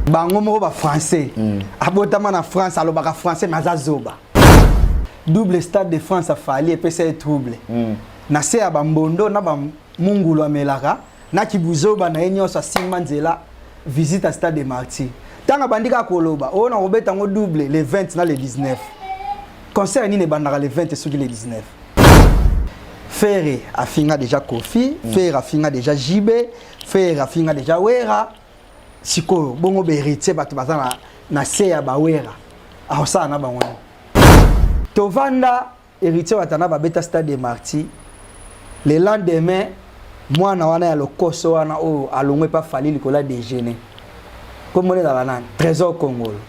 Bango moko ba français. Abotama na France, alobaka français mais aza zoba. Double Stade de France ya Fally epesa ye trouble. Na se ya ba mbondo na ba mungulu amelaka na kibuzoba na ye nyonso asimba nzela visite ya Stade de Martyrs. Ntango abandi kaka koloba oyo nakobeta yango double le 20 na le 19. Concert nini ebandaka le 20 soki le 19? Ferre afinga déjà Koffi, Ferre afinga déjà JB, Ferre afinga déjà Wera. Sikoyo bongo ba héritier bato baza na se ya ba Wera akosala na bango nini? Tovanda héritier Watana babeta Stade de Martyrs, le lendemain mwana wana ya lokoso wana oyo alongwe pa Fally likolo ya déjeuner, komona ezala nani, Trésor Kongolo,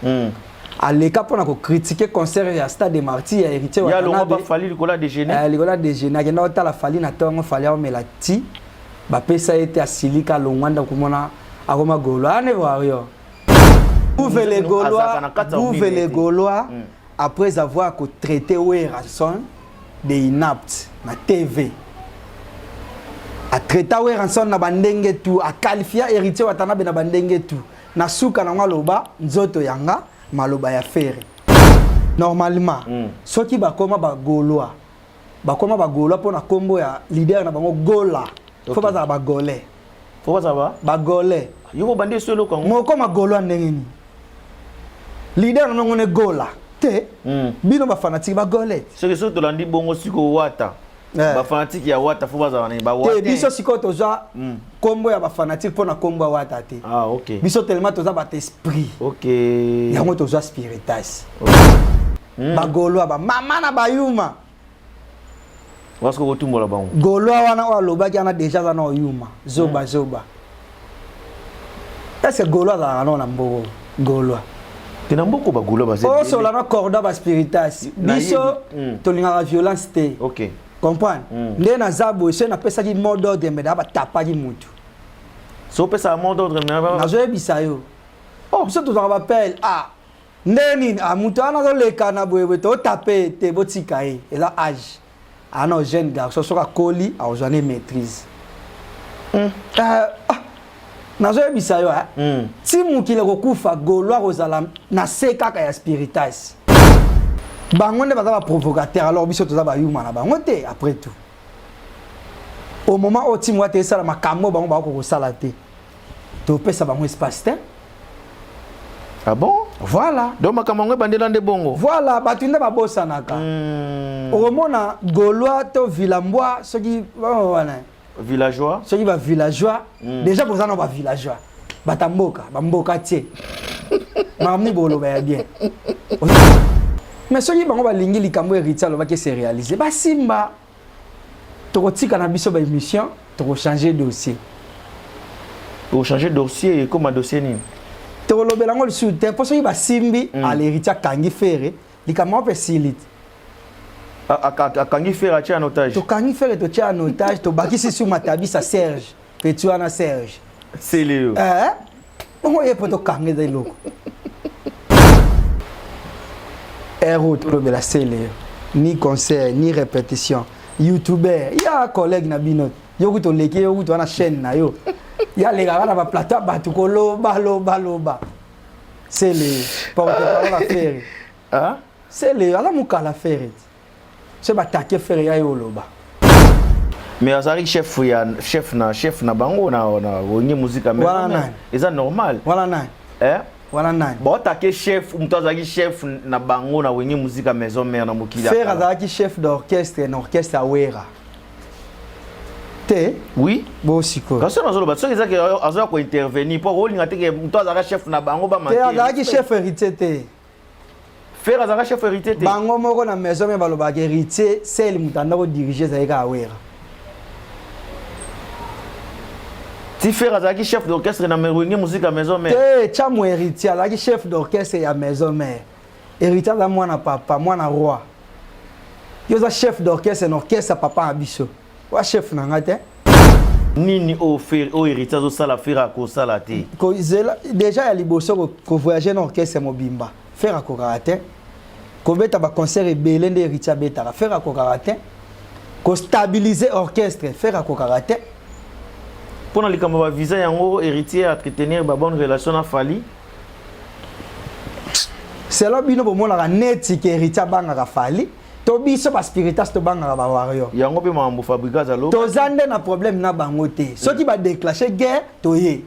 aleka mpona kocritiquer concert ya Stade de Martyrs ya héritier. Ya longwa pa Fally likolo ya déjeuner. Likolo ya déjeuner, akenda kotala Fally na ntongo, Fally aomela ti bapesa ye te, asilika, alongwa ndako, komona akoma Gaulois ane warrior. Bouve les Gaulois, bouve les Gaulois. Après avoir traité Werrason de inapte na TV, atraita Werrason na bandenge tu, aqualifia héritier Watanabe na bandenge tu, na suka nango aloba nzoto yanga maloba ya Ferre. Normalement, soki bakoma bagaulois, bakoma bagaulois mpona nkombo ya leader na bango Gola, fo bazala bagolais. Fo bazala ba bagolais. Yo bobandi eso eloko yango. Mokoma gaulois ndenge nini? Leader na bango ne Gola te. Bino bafanatike bagolais. Soki tolandi bongo sikoyo Wata, bafanatike ya Wata fo bazala nini? Te, biso sikoyo tozwa nkombo ya bafanatike mpo na nkombo ya Wata te. Ah, ok. Biso tellement toza bato esprit, yango tozwa spiritas. Bagaulois, bamama na bayuma. Parce que kotumbola bango. Gaulois wana oyo alobaki wana déjà aza na oyuma zoba zoba. Est ce que gaulois azalaka nao na mboko? Gaulois Te, na mboko bagaulois baza. Osola na cordon baspiritas. Biso tolingaka violence te. Comprendre? Nde naza boye, soki napesaki mot d'ordre me daa batapaki mutu. So opesaka mot d'ordre me Nazoyebisa yo, biso tozwaka bapele. Ah, nde nini? Ah, moto wana azoleka na boyeboye, totape te, botika ye, eza age ana, jeune garçon, soki akoli akozwa ne maîtrise. Ah, nazoyebisa yo, ti mokili ekokufa, gaulois kozala na se kaka ya spiritas. Bango nde baza baprovocateur, alors biso toza bayuma na bango te. Après tout, au moment oyo ntimu ate esala makambo, bango bakoki kosala te, topesa bango espace te. Ah bon? Voilà. Donc makambo yango ebandela nde bongo. Voilà, bato nde babosanaka. Okomona gaulois to villamboi, soki wana Villageois. Soki bavillageois, déjà boza na bavillageois, bata mboka, bamboka tie makambo nini boloba ya bien. Mais soki bango balingi likambo héritier alobaki se réaliser, basimba, tokotika na biso baémission, tokochange dossier. Ochange dossier, ekoma dossier nini? Tokolobela yango lisusu te, mpo soki basimbi, ala héritier akangi Ferre, likambo yango mpe esili te. Akangi Ferre, atia en otage. Tokangi Ferre, totia en otage, tobakisi su matabisa Serge, petit wana Serge. Sele yo. Bongo ye mpo tokanga eza eloko ere oyo tolobela sele yo, ni concert ni répétition. Youtuber ya collègue na bino, yo kutu oleki, yo kutu wana chaîne na yo ya alekaka na baplateau ya bato koloba loba loba. Sele porte parole ya Ferre. Ah? Sele aza mokala Ferre ti so batake Ferre ya ye oloba. Mais azalaki chef ya chef na bango na Wenge Musica. Wana nani? Eza normal. Wana nani? Eh? Wana nani? Baotake chef, moto azalaki chef na bango na Wenge Musica Maison Mère na mokili ya Ferre kala. Azalaki chef d'orchestre na orchestre ya Wera te. Oui. Bo sikoyo. Kasi nazoloba soki ezaki azoya kointervenir mpo olinga te ke moto azalaka chef na bango. Te, azalaki chef héritier te. Ferre azalaka chef héritier te. Bango moko na maison me balobaka héritier sel moto anda kodirige ezalaki kaka Wera. Ti Ferre azalaki chef d'orchestre na Wenge Musica Maison Mère. Te, tyamu héritier azalaki chef d'orchestre ya Maison Mère. Héritier aza mwana papa, mwana roi. Yo oza chef d'orchestre na orchestre ya papa na biso, wa chef na nga te. Nini oyo Ferre, oyo héritier azosala, Ferre akosala te? Kozela déjà ya liboso, kovoyage na orchestre mobimba, Ferre akokaka te. Kobeta baconcert ebele nde héritier abetaka, Ferre akokaka te. Kostabilize orchestre, Ferre akokaka te. Mpona likambo ya bavisa yango, héritier entretenir babonne relation na Fally. Selon bino bomonaka neti ke Héritier abangaka Fally to biso ba spiritas tobangaka ba warrior. Yango mpe makambo Fabregas alo. Toza nde na problème na bango te. Soki ba déclencher guerre toye.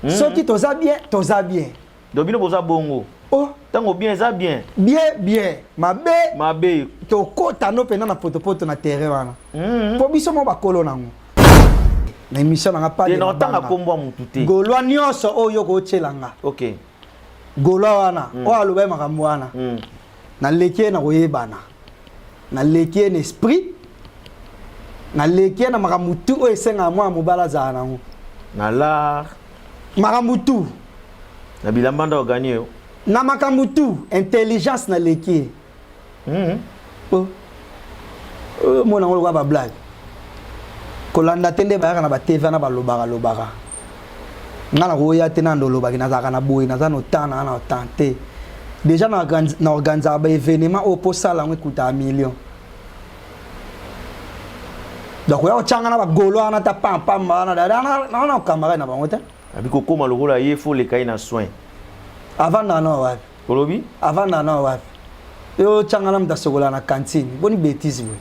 Soki toza bien, toza bien. Donc bino boza bongo. Oh, Tango bien eza bien. Bien bien, mabe mabe. Tokota no pena na potopoto na terrain wana. Po biso mo bakolo nango. Na émission nanga pas de na otanga kombo ya mutu te. Gaulois nyonso oyo kotiela nga. OK. Gaulois wana, oyo aloba makambo wana. Naleki ye na koyebana. Naleki ye na esprit. Naleki ye na makambo tu oyo esengaka mwana mobali azala nango. Na l'art. Makambo tu. Na bilamba nda oganye yo. Na makambo tu, intelligence naleki ye. Oh. Oh, mona ngo lokola ba blague. Kolanda te nde bayaka na ba TV na balobaka lobaka. Nga na koya te na ndolobaki nazalaka na boye naza no temps na na temps te. Déjà na na organisaka ba événement oyo po sala yango ekutaka million. Donc oya kotyanga na bagolo wana ta pampamba wana na na camarade na bango te. Abi kokoma lokola ye fo leka ye na soin. Avanda na wapi? Olobi? Avanda na wapi? Yo tyanga na moto asokola na cantine. Boni bêtise boye.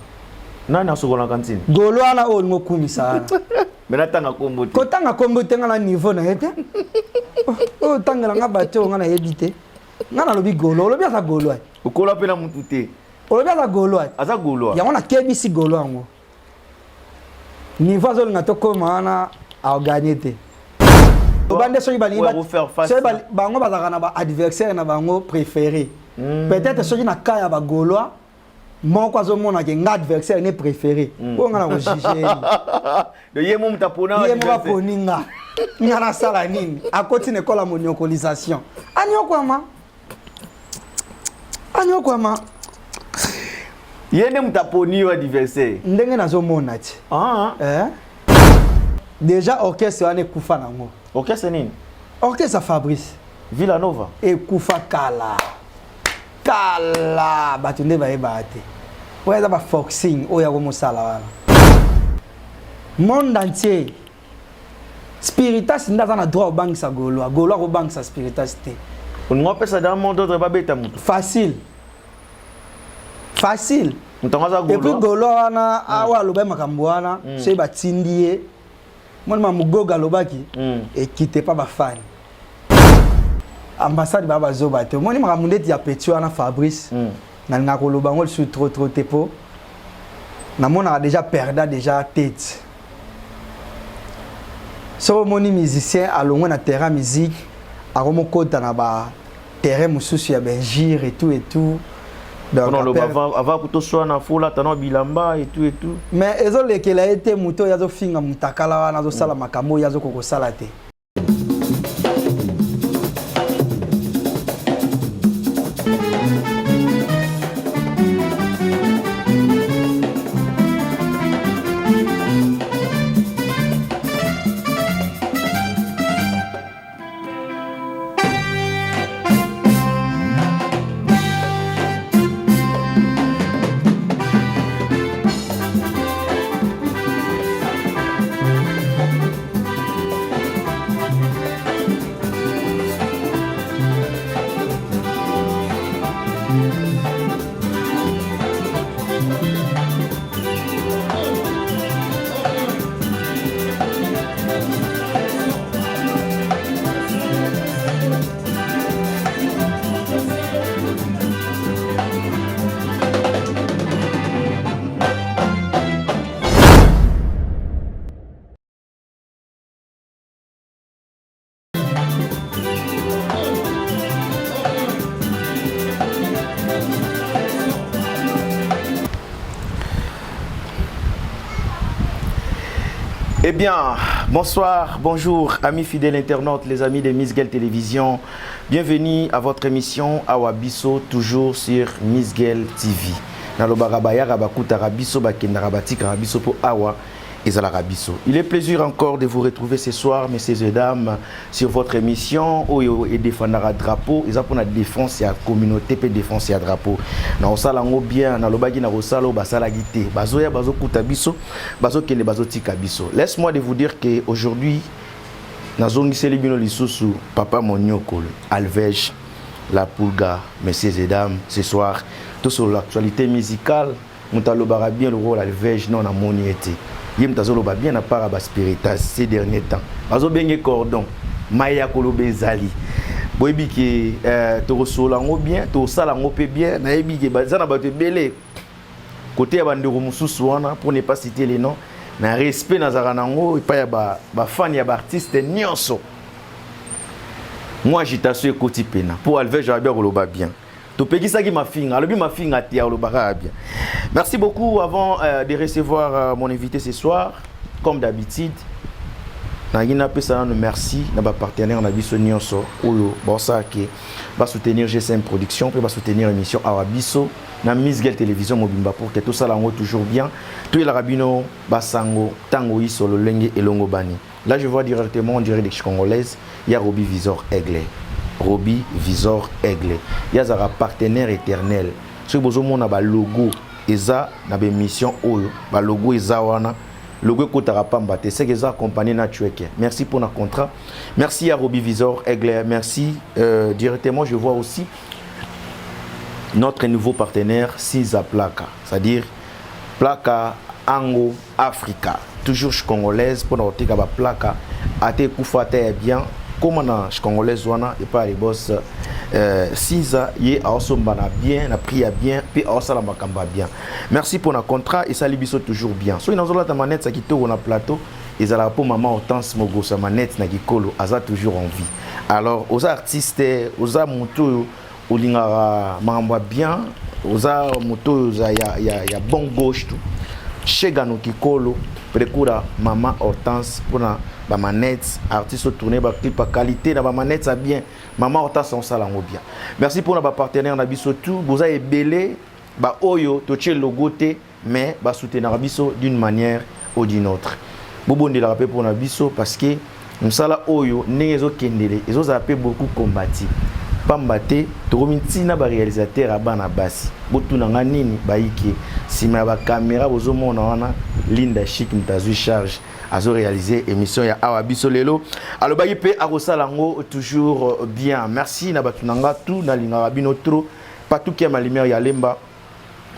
Nani asokola na cantine? Golo wana oyo olingi okumisa wana. Mais natanga kombo te. Kotanga kombo te nga na niveau na ye te. Oyo otangela nga bato oyo nga nayebi te. Nga nalobi golo, olobi aza golo. Okola mpe na mutu te. Olobi aza golo. Aza golo. Yango nakebisi golo yango. Niveau azolinga tokóma wana aoganye te. Obande soki balingi bango bazalaka na ba adversaire na bango préféré. Peut-être soki na cas ya ba gaulois moko azomona ke nga adversaire ne préféré. Oyo nga na kojuge. Ye mo mutu apona ye moko aponi nga. Nga nasala nini? Akoti na école ya moniokolisation. Aniokwama. Aniokwama. Ye nde mutu aponi yo adversaire. Ndenge nazomona ti. Ah. Eh? Déjà orchestre wana ekufa nango. Orchestre nini? Orchestre Fabrice. Villa Nova. Ekufa kala. Kala bato nde bayebaka te. Oyo eza ba forcing oyo ya komosala wana. Monde entier. Spiritas nde aza na droit obangisa Gaulois. Gaulois akobangisa Spiritas te. Olingo apesa dans monde autre babeta moto. Facile. Facile. Moto yango aza Et puis Gaulois. Gaulois wana awa aloba makambo wana, soki batindi ye mwana ma Mugoga alobaki ekite pa bafani. Ambassade ba bazoba te. Omoni makambo ndeti ya petit wana Fabrice. Nalingaka koloba yango lisusu trop trop te po namonaka déjà perdant déjà tête. Soki omoni musicien alongwe na terrain musique akomokota na ba terrain mosusu ya benjire et tout et tout. Donc, Mpona oloba avant kutoswana fola tana bilamba et tout et tout. Mais ezolekela ye te moto oyo azofinga mutakala wana azosala makambo oyo azokoka kosala te. Eh bien, bonsoir, bonjour, amis fidèles internautes, les amis de Miss Guel Télévision. Bienvenue à votre émission Awabiso, toujours sur Miss Guel TV. Nalobaka bayaka bakutaka biso bakendaka batikaka biso po awa ezalaka biso. Il est plaisir encore de vous retrouver ce soir, messieurs et dames, sur votre émission oyo edefendaka drapeau, eza pour la défense ya communauté pe défense ya drapeau. Na osala ngo bien, na lobaki na kosala oyo basalaki te. Bazoya bazokuta biso, bazokende bazotika biso. Laisse-moi de vous dire que aujourd'hui nazongiseli bino lisusu papa Moniokolo Alvège. La Pulga, messieurs et dames, ce soir, tout sur l'actualité musicale, moto alobaka bien le rôle Alvege non namoni ye te. Ye moto azoloba bien na part ya baspiritas ces derniers temps. Bazobenge cordon, mai ya koloba ezali. Boyebi ke tokosolola yango bien, tokosala yango mpe bien. Nayebi ke baza na bato ebele côté ya bandeko mosusu wana, pour ne pas citer les noms, na respect nazalaka nango epai ya bafani ya baartiste nyonso. Mwa agitation ekoti pena mpo Alvege abi akoloba bien. Topekisaki mafinga, alobi mafinga te, alobaka ya bien. Merci beaucoup. Avant de recevoir mon invité ce soir, comme d'habitude, nalingi napesa nano merci na bapartenaire na biso nyonso oyo baosalaki basoutenir GSM Production mpe basoutenir émission Awa Biso na Misgel Télévision mobimba, pour que tosala yango toujours bien, toyelaka bino basango ntango yiso lolenge elongo bani. Là, je vois directement en direct congolaise ya Robi Visor Aigle. Robi Visor Aigle ye azalaka partenaire éternel. Soki bozomona balogo eza na baémission oyo, balogo eza wana, logo ekotaka pamba te, seke eza accompagné na tueke. Merci pour na contrat, merci à Robi Visor Aigle, merci. Directement, je vois aussi notre nouveau partenaire Sinza Plaka, c'est-à-dire Plaka Ango Africa, toujours congolaise, mpona koteka baplaka ate ekufa ate ya bien. Koma na congolaise wana epai ya boss Sinza, ye aosomba na bien, na prix ya bien, mpe aosala makambo ya bien. Merci mpona contrat, esali biso toujours bien. Soki nazolata manete ya kitoko na plateau, ezalaka mpo mama Hortense Mogosa manete na kikolo aza toujours en vie. Alors oza artiste, oza motu oyo olingaka makambo ya bien, oza moto oyo oza ya bon gauche, tout chegano kikolo, prekura mama Hortense mpona bamanete. Artiste otourne baclip ya qualité na bamanete ya bien, mama Hortense osala yango bien. Merci mpona bapartenaire na biso tout. Boza ebele baoyo totie logo te, mais basoutenaka biso d'une manière ou d'une autre. Bobondelaka mpe mpona biso, parce que mosala oyo ndenge ezokendele ezozala mpe beaucoup combati pamba te. Tokomi ntina baréalisateur ya bana basi, botunanga nini bayike nsima ya bacaméra. Bozomona wana Linda Chic, moto azwi charge, azoréalise émission ya Awa Biso lelo. Alobaki mpe akosala yango toujours bien. Merci na bato na nga tout, nalingaka bino trop. Patuki ya malumière ya Lemba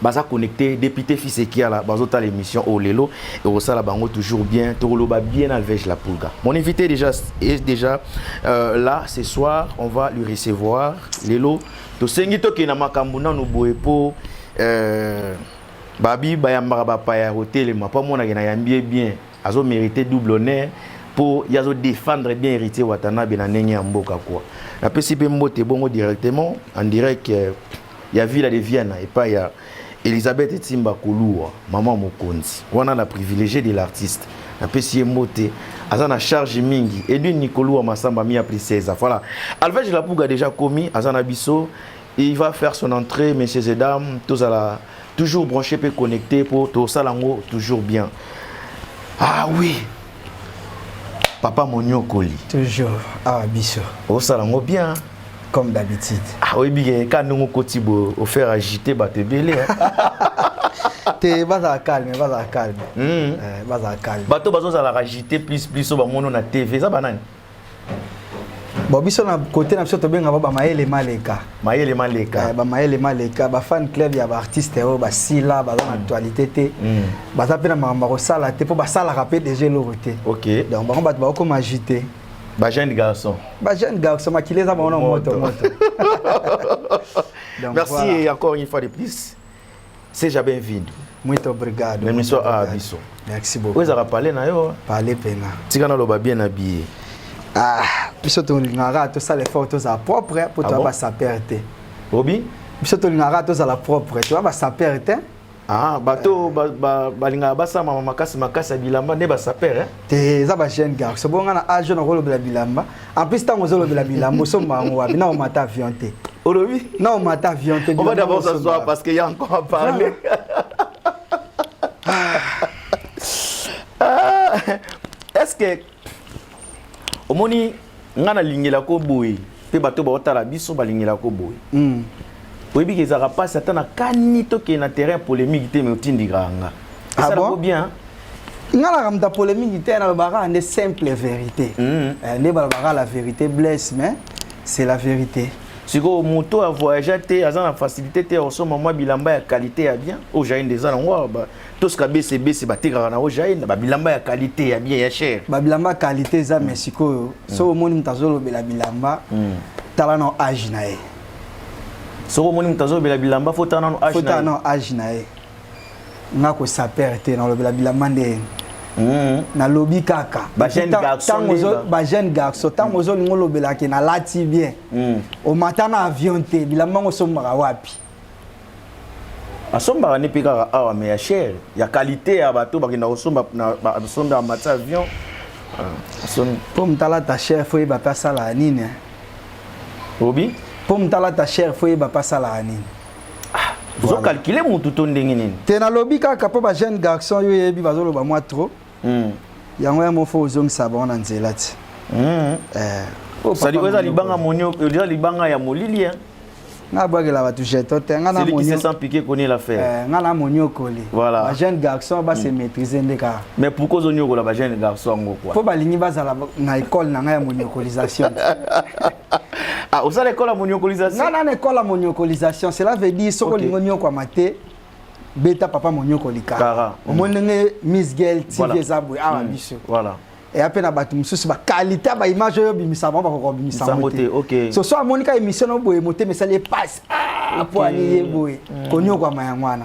baza connecté, député fils Ekiala bazotala émission oyo lelo, ekosala bango toujours bien. Tokoloba bien. Alvege La Pulga, mon invité déjà, est déjà là ce soir. On va lui recevoir lelo. Tosengi tokende na makambo nanu boye mpo babi bayambaka bapaya kotelema mpo amonake nayambi ye bien, azomérite double honneur mpo ye azodéfendre bien Héritier Watanabe na ndenge ya mboka kwa. Napesi mpe mbote bongo directement en direct ya Villa de Vienne epai ya Elisabeth Etimba Koluwa, mama mokonzi wana, la privilégié de l'artiste. Napesi ye mbote, aza na charge mingi. Edwin Nikoluwa Masamba mia princesse. Voilà, Alvege Lapuga déjà commis, aza na biso, il va faire son entrée. Messieurs et dames, tozala toujours branché mpe connecté mpo tosala yango toujours bien. Ah oui, papa Moniokoli. Toujours Awa Biso. Osala yango bien. Comme d'habitude. Ah, oyebi ke ka ndenge okoti boye, ofaire agiter bato ebele. Te, bazala calme, bazala calme. Bazala calme. Bato bazozalaka agité plus plus oyo bamono na TV eza banani? Bon, biso na côté na biso tobengaka ba bamayele maleka. Mayele maleka. Bamayele maleka, bafan club ya baartiste oyo basila, baza na actualité te, baza mpe na makambo ya kosala te, mpo basalaka mpe déjà eloko te. Donc bango bato bakokoma agité. Bajeune garçon. Bajeune garçon, makili eza bango na moto moto. Donc, merci voilà. Et encore une fois de plus, seja bem-vindo. Muito obrigado. Na émission Awa Biso. Merci beaucoup. Oyo ezalaka pale na yo. Pale pena. Tika naloba bien na biye. Ah, biso tolingaka tosala effort, tozala propre mpo Ah toya bon? basaper te. Obi. Biso tolingaka tozala propre, toya basaper te. Ah, bato balingaka basala makasi makasi ya bilamba nde basaper, eh? Te, eza bajeune garçon bonga na age nakolobela bilamba. En plus, ntango ozolobela bilamba, osomba yango wapi? Na omata avion te. Olobi? Na omata avion te. On va d'abord s'asseoir parce qu'il y a encore à parler. Ah, est-ce que omoni nga nalingelako boye mpe bato baotala biso balingelako boye? Oyebi ke ezalaka mpasi ata na kani tokende na terrain polémique te, me otindikaka nga. Ah esalako bon? Bien. Nga naka moto ya polémique te, nalobaka nde simple vérité. Nde balobaka la vérité blesse, mais c'est la vérité. Sikoyo moto avoyagea te, aza na facilité te ya kosomba mwa bilamba ya qualité ya bien oyo Jaende eza nango awa. Tosika bcbc batekaka na oyo Jaende babilamba ya qualité ya bien, ya cher. Babilamba ya qualité eza, mais sikoyo soki omoni moto azolobela bilamba, tala na âge na ye. Soki omoni moto azolobela bilamba, faut tala nano âge. Faut tala nano âge na ye. Nga kosaper te, nalobela bilamba nde nalobi kaka. Bajeune garçon. Bajeune garçon, ntango ozolinga olobelake nalati bien, omata na avion te. Bilamba ngo osombaka wapi? Asombaka nde mpe kaka awa, mais ya cher, ya qualité, ya bato bakenda kosomba, basomba, amati avion. Mpo moto alata cher, faut yeba mpe asalaka nini. Obi. Mpo moto alata cher, faut yeba mpe asalaka nini. Ozocalculer motu to ndenge nini? Te, nalobi kaka mpo bajeune garçon oyo oyebi bazoloba mwa trop. Yango ya mofo ozongisa bango na nzela ti. C'est-à-dire eza libanga monio, eza libanga ya molili. Nga abwakela bato jeton te, nga na Celui qui se sent piqué connaît l'affaire. Nga na moniokoli. Voilà. Bajeune garçon base maîtriser nde kaka. Mais pourquoi ozoniokola bajeune garçon yango quoi? Mpo balingi bazala na école na ngai ya moniokolisation. Ah, osala école ya moniokolisation? Nga na école ya moniokolisation. Cela veut dire soki olingi oniokwama te, beta papa moniokoli kaka. Omoni ndenge Miss Girl TV eza boye awa biso. Eya mpe na bato mosusu, baqualité ya baimage oyo obimisa bango, bakoka kobimisa yango te. So so amoni ka émission na boye, motema esali epasi po ani ye boye koniokwama yango wana.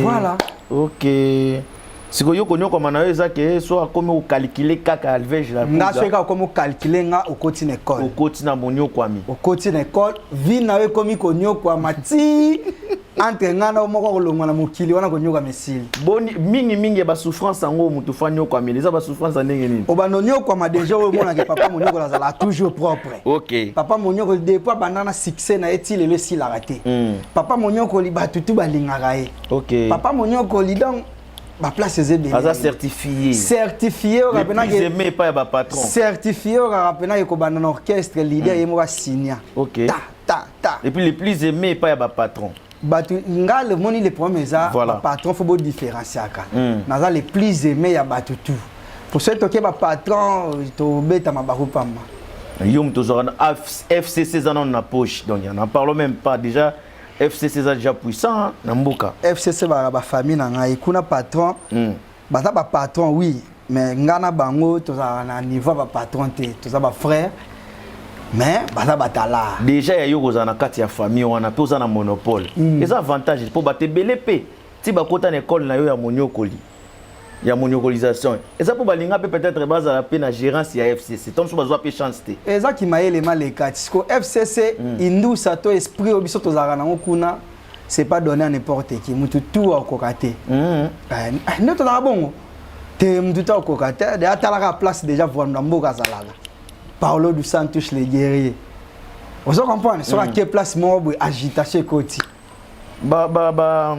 Voilà. Ok, sikoyo koniokwama na yo eza ke so akomi kocalculer kaka Alvege. Nga soki kaka okomi kocalculer nga, okoti na école. Okoti na moniokwami. Okoti na école, vie na yo ekomi koniokwama ti entre nga na moko kolongwa na mokili wana, koniokwama esili. Boni mingimingi ya basouffrance yango motu fa niokwameli, eza basouffrance ya ndenge nini? Obanda oniokwama déjà, oyo omonaka papa moniokolo azala toujours propre. Papa moniokoli, depuis abanda na succès na ye ti lelo, esilaka te. Papa moniokoli, bato tu balingaka ye. Papa moniokoli, donc baplace eza ebele. Aza certifié. Certifié oyo kaka aimé epai ya bapatron. Certifié oyo kaka mpenza ekobanda na orchestre, leader ye moko asinia. Ta ta ta. Et puis les plus aimés epai ya bapatron. Bato nga lemoni, le problème eza bapatron, faut bodifférenciaka. Naza le plus aimé ya bato tout. Pour soki toke bapatron, tobetama baku pamba. Yo moto ozwaka na FCC, eza nano na poche, donc n'en parlons même pas. Déjà FCC eza déjà puissant na mboka. FCC baka bafamille na ngai kuna, patron. Baza bapatron, oui, mais nga na bango tozalaka na niveau ya bapatron te, toza bafrère, mais baza batala. Déjà ya yo kozala na kati ya famille wana mpe oza na monopole, eza avantage mpo bato ebele mpe ti bakota na école na yo ya moniokoli, ya moniokolisation, eza mpo balinga mpe peut-être bazala mpe na gérance ya FCC to mosusu bazwa mpe chance te. Eza kimayele maleka ti siko FCC indusa to esprit oyo biso tozalaka nango kuna, c'est pas donné à n'importe qui. Mutu tu akoka te. Nde tozalaka bongo te, mutu tu akoka te. De atalaka place déjà voando mboka azalaka Paolo du Santos le guerrier, ozo comprendre? Soki ake place moko boye, agitation ekoti. Ba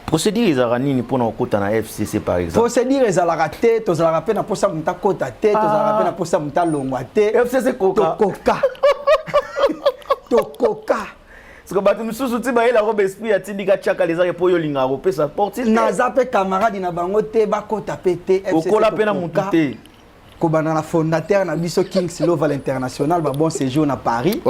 procédure ezalaka nini mpona kokota na FCC par exemple? Procédure ezalaka te. Tozalaka mpe na mposa moto akota te, tozalaka mpe na mposa moto alongwa te. FCC koka. Tokoka, tokoka. Parce que bato mosusu ti bayelako baesprit atindika tiakala, ezaki mpo oyo olingaka kopesa porte te. Naza mpe camarade na bango te, bakota mpe te. FCC Okola mpe na motu tokoka. te. Kobanda na fondateur na biso Kings Lova l'international, ba bon séjour na Paris.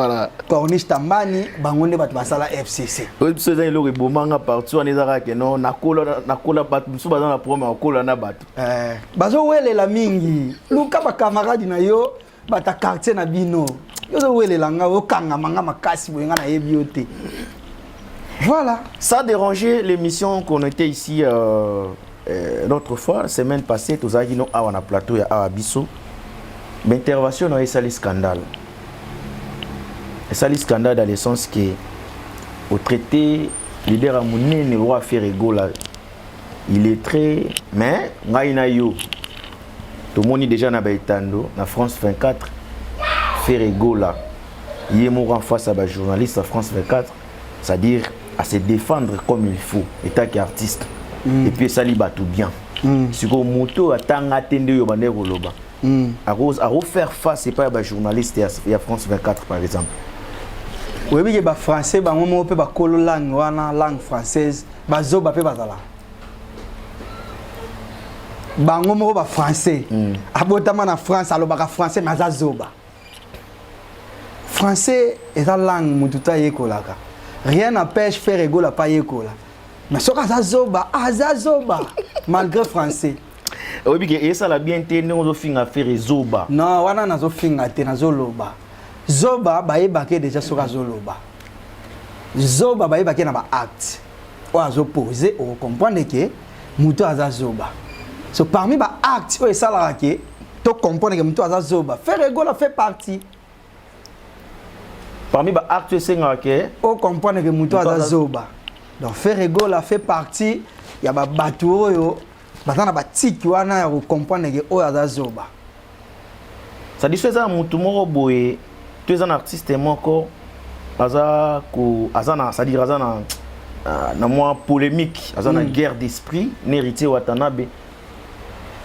Corniche Tambani, bango nde bato basala FCC. Oyo biso eza eloko ebomanga parti wana, eza kaka keno nakola, nakola. Bato mosusu baza na problème ya kokola na bato. Bazowelela mingi. Luka bakamaradi na yo, bata quartier na bino. Yo ozowelela nga, okangama nga makasi boye, nga nayebi yo te. Voilà. Sans déranger l'émission qu'on était ici l'autre fois, semaine passée, tozalaki no awa na plateau ya awa biso. Intervention na esali scandale. Esali scandale dans le sens que au traité leader ya monene roi Ferre Gola, il est très, mais ngai na yo tomoni déjà na baetando na France 24, Ferre Gola ye moko en face à bajournaliste à France 24, c'est-à-dire à se défendre comme il faut étant qu'artiste, et puis esali bato bien. Sikoyo moto atanga te nde oyo bande koloba akofaire face epai ya bajournaliste ya France 24 par exemple? Oyebi ke bafrançais bango moko mpe bakolo langue wana, langue française, bazoba mpe bazala bango moko bafrançais. Abotama na France, alobaka français, mais aza zoba. Français eza langue motu to ayekolaka. Rien n'empêche Ferre Gola pa yekola, mais soki aza zoba, aza zoba malgré français. Oyebi ke esala bien te ndenge ozofinga Ferre zoba. Non, wana nazofinga te, nazoloba. Zoba bayebake déjà. Soki azoloba zoba, bayebake na baacte oyo azopose, okocomprendre ke moto aza zoba. So parmi baacte oyo esalaka ke tocomprendre ke moto aza zoba, Ferre Gola fait partie. Parmi baacte esengaka ke ocomprendre ke moto aza zoba. Donc Ferre Gola fait partie ya babato oyo baza na batiki wana ya kocomprendre ke oyo aza zoba. C'est-à-dire so eza na motu moko boye to eza na artiste moko aza ko aza na, c'est-à-dire aza na mwa polémique, aza na guerre d'esprit na Héritier Watanabe,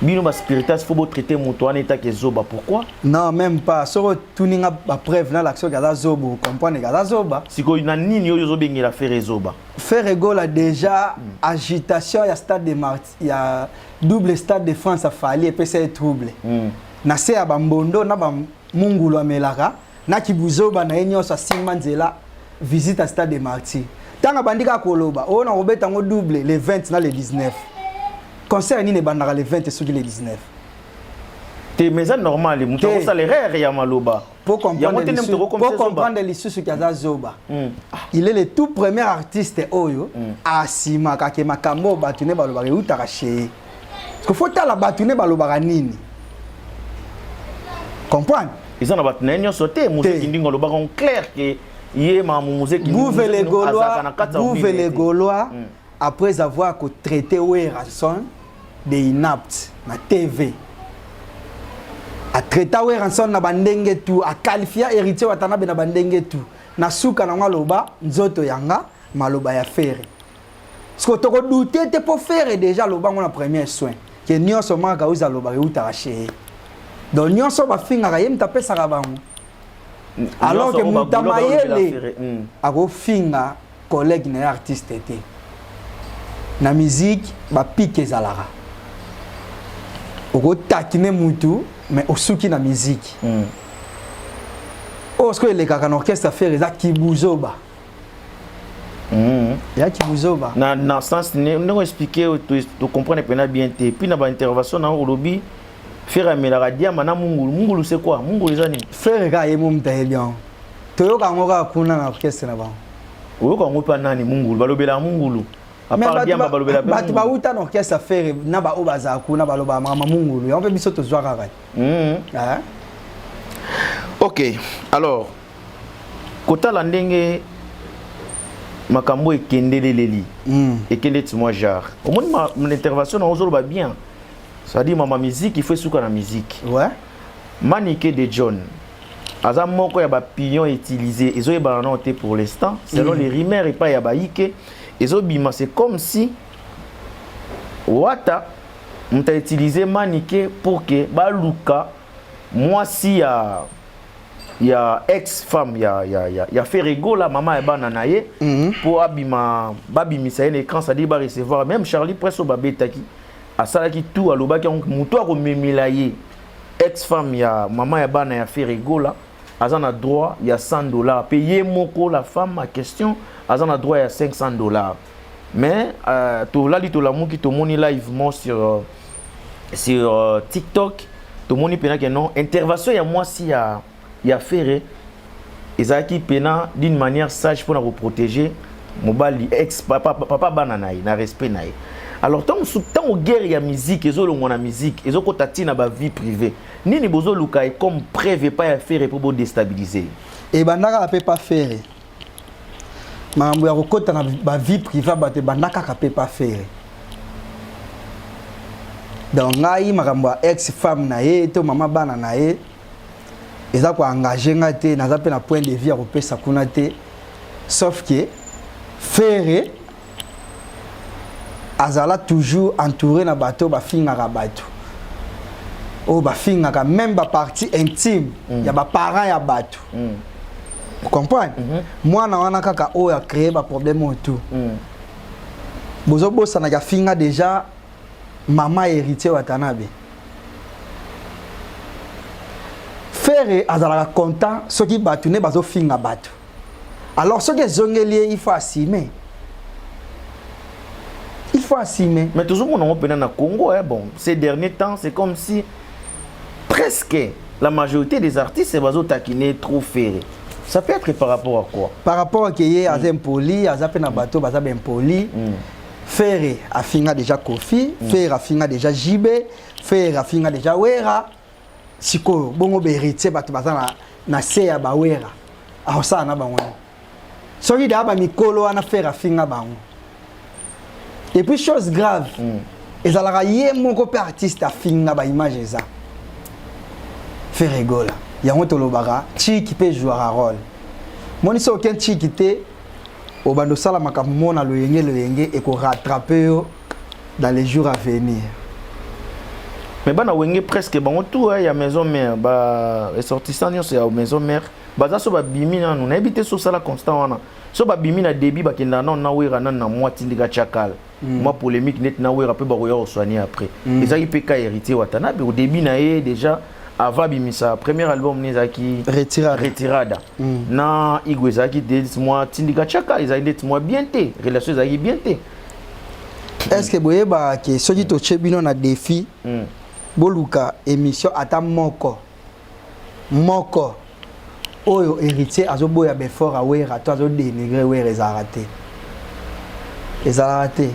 bino baspiritas faut botraite moto wana etake zoba. Pourquoi? Non, même pas. Soki otuni nga bapreuve nalakisa soki aza zoba, ocomprendre ke aza zoba. Sikoyo na nini oyo ozobengela Ferre zoba? Ferre Gola déjà, agitation ya stade de Mart, ya double Stade de France, afali epesa ye trouble. Na se ya bambondo na bamungulu amelaka na kibuzoba na ye nyonso, asimba nzela visite ya Stade de Martyr. Ntango abandi kaka koloba oyo na kobeta yango double le 20 na le 19, concert nini ebandaka le 20 soki le 19? Te, mais eza normal, moto Te. akosala erreur ya maloba. Po Yango te nde moto comprendre, akokomisa po zoba. comprendre lisusu ki aza zoba, il est le tout premier artiste oyo asimaka ke makambo oyo bato ne balobaka eutaka chez ye. Parce que faut tala bato ne balobaka nini, comprendre. Eza na bato na ye nyonso te. Mozeki ndingo alobaka en clair ke ye makambo mozeki Gouve les Gaulois, Gouve les Gaulois, après avoir traité Werrason de inapte na TV, atraita Werrason na bandenge tu, aqualifia Héritier Watanabe na bandenge tu, na suka nango aloba nzoto yanga maloba ya Ferre. Parce que tokodouter te, mpo Ferre déjà aloba ngo na premier soin ke nyonso maka oyo alobaka eutaka chez ye. Donc nyonso bafingaka ye, moto apesaka bango, alors que moto mayele akofinga collègue na ye artiste te. Na musique bapike ezalaka, okotakine mutu mais osuki na musique. Oyo sikoyo elekaka na orchestre Ferre eza kibuzoba. Eza kibuzoba. Na sens ndenge expliqué, tocomprendre mpena bien te. Puis na baintervention na olobi Ferre amelaka diamba na mungulu. Mungulu, c'est quoi? Mungulu eza nini? Ferre kaka ye mo moto ayebi yango. Toyoka yango kaka kuna na orchestre na bango. Oyoka yango mpe nani? Mungulu, balobelaka mungulu? Bato bauta na orchestre Ferre na baoyo bazala kuna balobaka makambo mungulu yango, mpe biso tozwa kaka. Ok, alors kotala ndenge makambo ekendeleleli, ekende ti mwa genre omoni ma intervention na ozoloba bien, c'est-à-dire mama musique, il faut esuka na musique. Manike de John aza moko ya bapion utilisé, ezoyebana nano te pour l'instant selon les rumeurs epai ya bayike ezobima. C'est comme si Wata moto autilize Manike pour ke baluka mwasi ya ex femme ya Ferre Gola, mama ya bana na ye, mpo abima, babimisa ye na écran, c'est-à-dire barecevoir. Même Charlie Prince oyo babetaki, asalaki tout, alobaki yango, moto akomemela ye ex femme ya mama ya bana ya Ferre Gola aza na droit ya 100 $, mpe ye moko la femme en question aza na droit ya 500 $. Mais tolali, tolamuki, tomoni live mo sur TikTok, tomoni mpena ke non, intervention ya mwasi ya Ferre ezalaki mpena d'une manière sage mpona koprotéger mobali, ex papa, papa bana na ye, na respect na ye. Alors ntango guerre ya musique ezolongwa na musique, ezokɔta ntina bavie privée, nini bozoluka ye comme preuve epai ya Ferre mpo bodéstabiliser? Ebanda kaka mpe pa Ferre. Makambo ya kokɔta na bavie privée ya bato ebanda kaka mpe pa Ferre. Donc ngai, makambo ya ex femme na ye to mama bana na ye eza koengage nga te. Naza mpe na point de vue ya kopesa kuna te, sauf que Ferre azala toujours entouré na bato bafingaka, bato oyo bafingaka même bapartie intime ya baparent ya bato. Comprendre? Mwana wana kaka oyo acréé baproblème oyo tout. Bozobosanaka afinga déjà mama Héritier Watanabe. Ferre Ferre azalaka content soki bato nde bazofinga bato. Alors soki ezongeli ye, il faut assumer, il faut assumer. Mais tozomona yango mpena na Congo, hein. Bon, ces derniers temps, c'est comme si presque la majorité des artistes bazotakine trop Ferre. Ça peut être par rapport à quoi? Par rapport ke ye aza impoli, aza mpe na bato baza baimpoli. Ferre afinga déjà Kofi, Ferre afinga déjà JB, Ferre afinga déjà Wera. Sikoyo bongo bahéritier, bato baza na se ya bawera, akosala na bango nini soki daa bamikolo wana Ferre afinga bango? Et puis, chose grave, ezalaka ye moko mpe artiste afinga, baimage eza. Ferre Gola, yango tolobaka chiki mpe jouaka rôle. Moni soki oke chiki te, obanda osala makambo mo na loyenge loyenge, ekorattrape yo dans les jours à venir. Mais bana Wenge, presque bango tout, ya maison mère, ba ressortissant nyonso ya maison mère baza so babimi nanu, nayebi te so osala constant wana. So babimi na début, bakendaka nano na Wera nanu na mwa tindika tiakala, mwa polémique neti na Wera mpe bakoya kosoigner après. Ezalaki mpe ka Héritier Watanabe au début na ye déjà, avant abimisa premier album ne ezalaki Retirada. Retirada na Igo, ezalaki neti mwa tindika tiaka, ezalaki neti mwa bien te, relation ezalaki bien te. Est ce que boyebaka ke soki totie bino na défi, boluka émission ata moko moko oyo Héritier azoboya befort awera to azodénigre Wera? Ezalaka te, ezalaka te.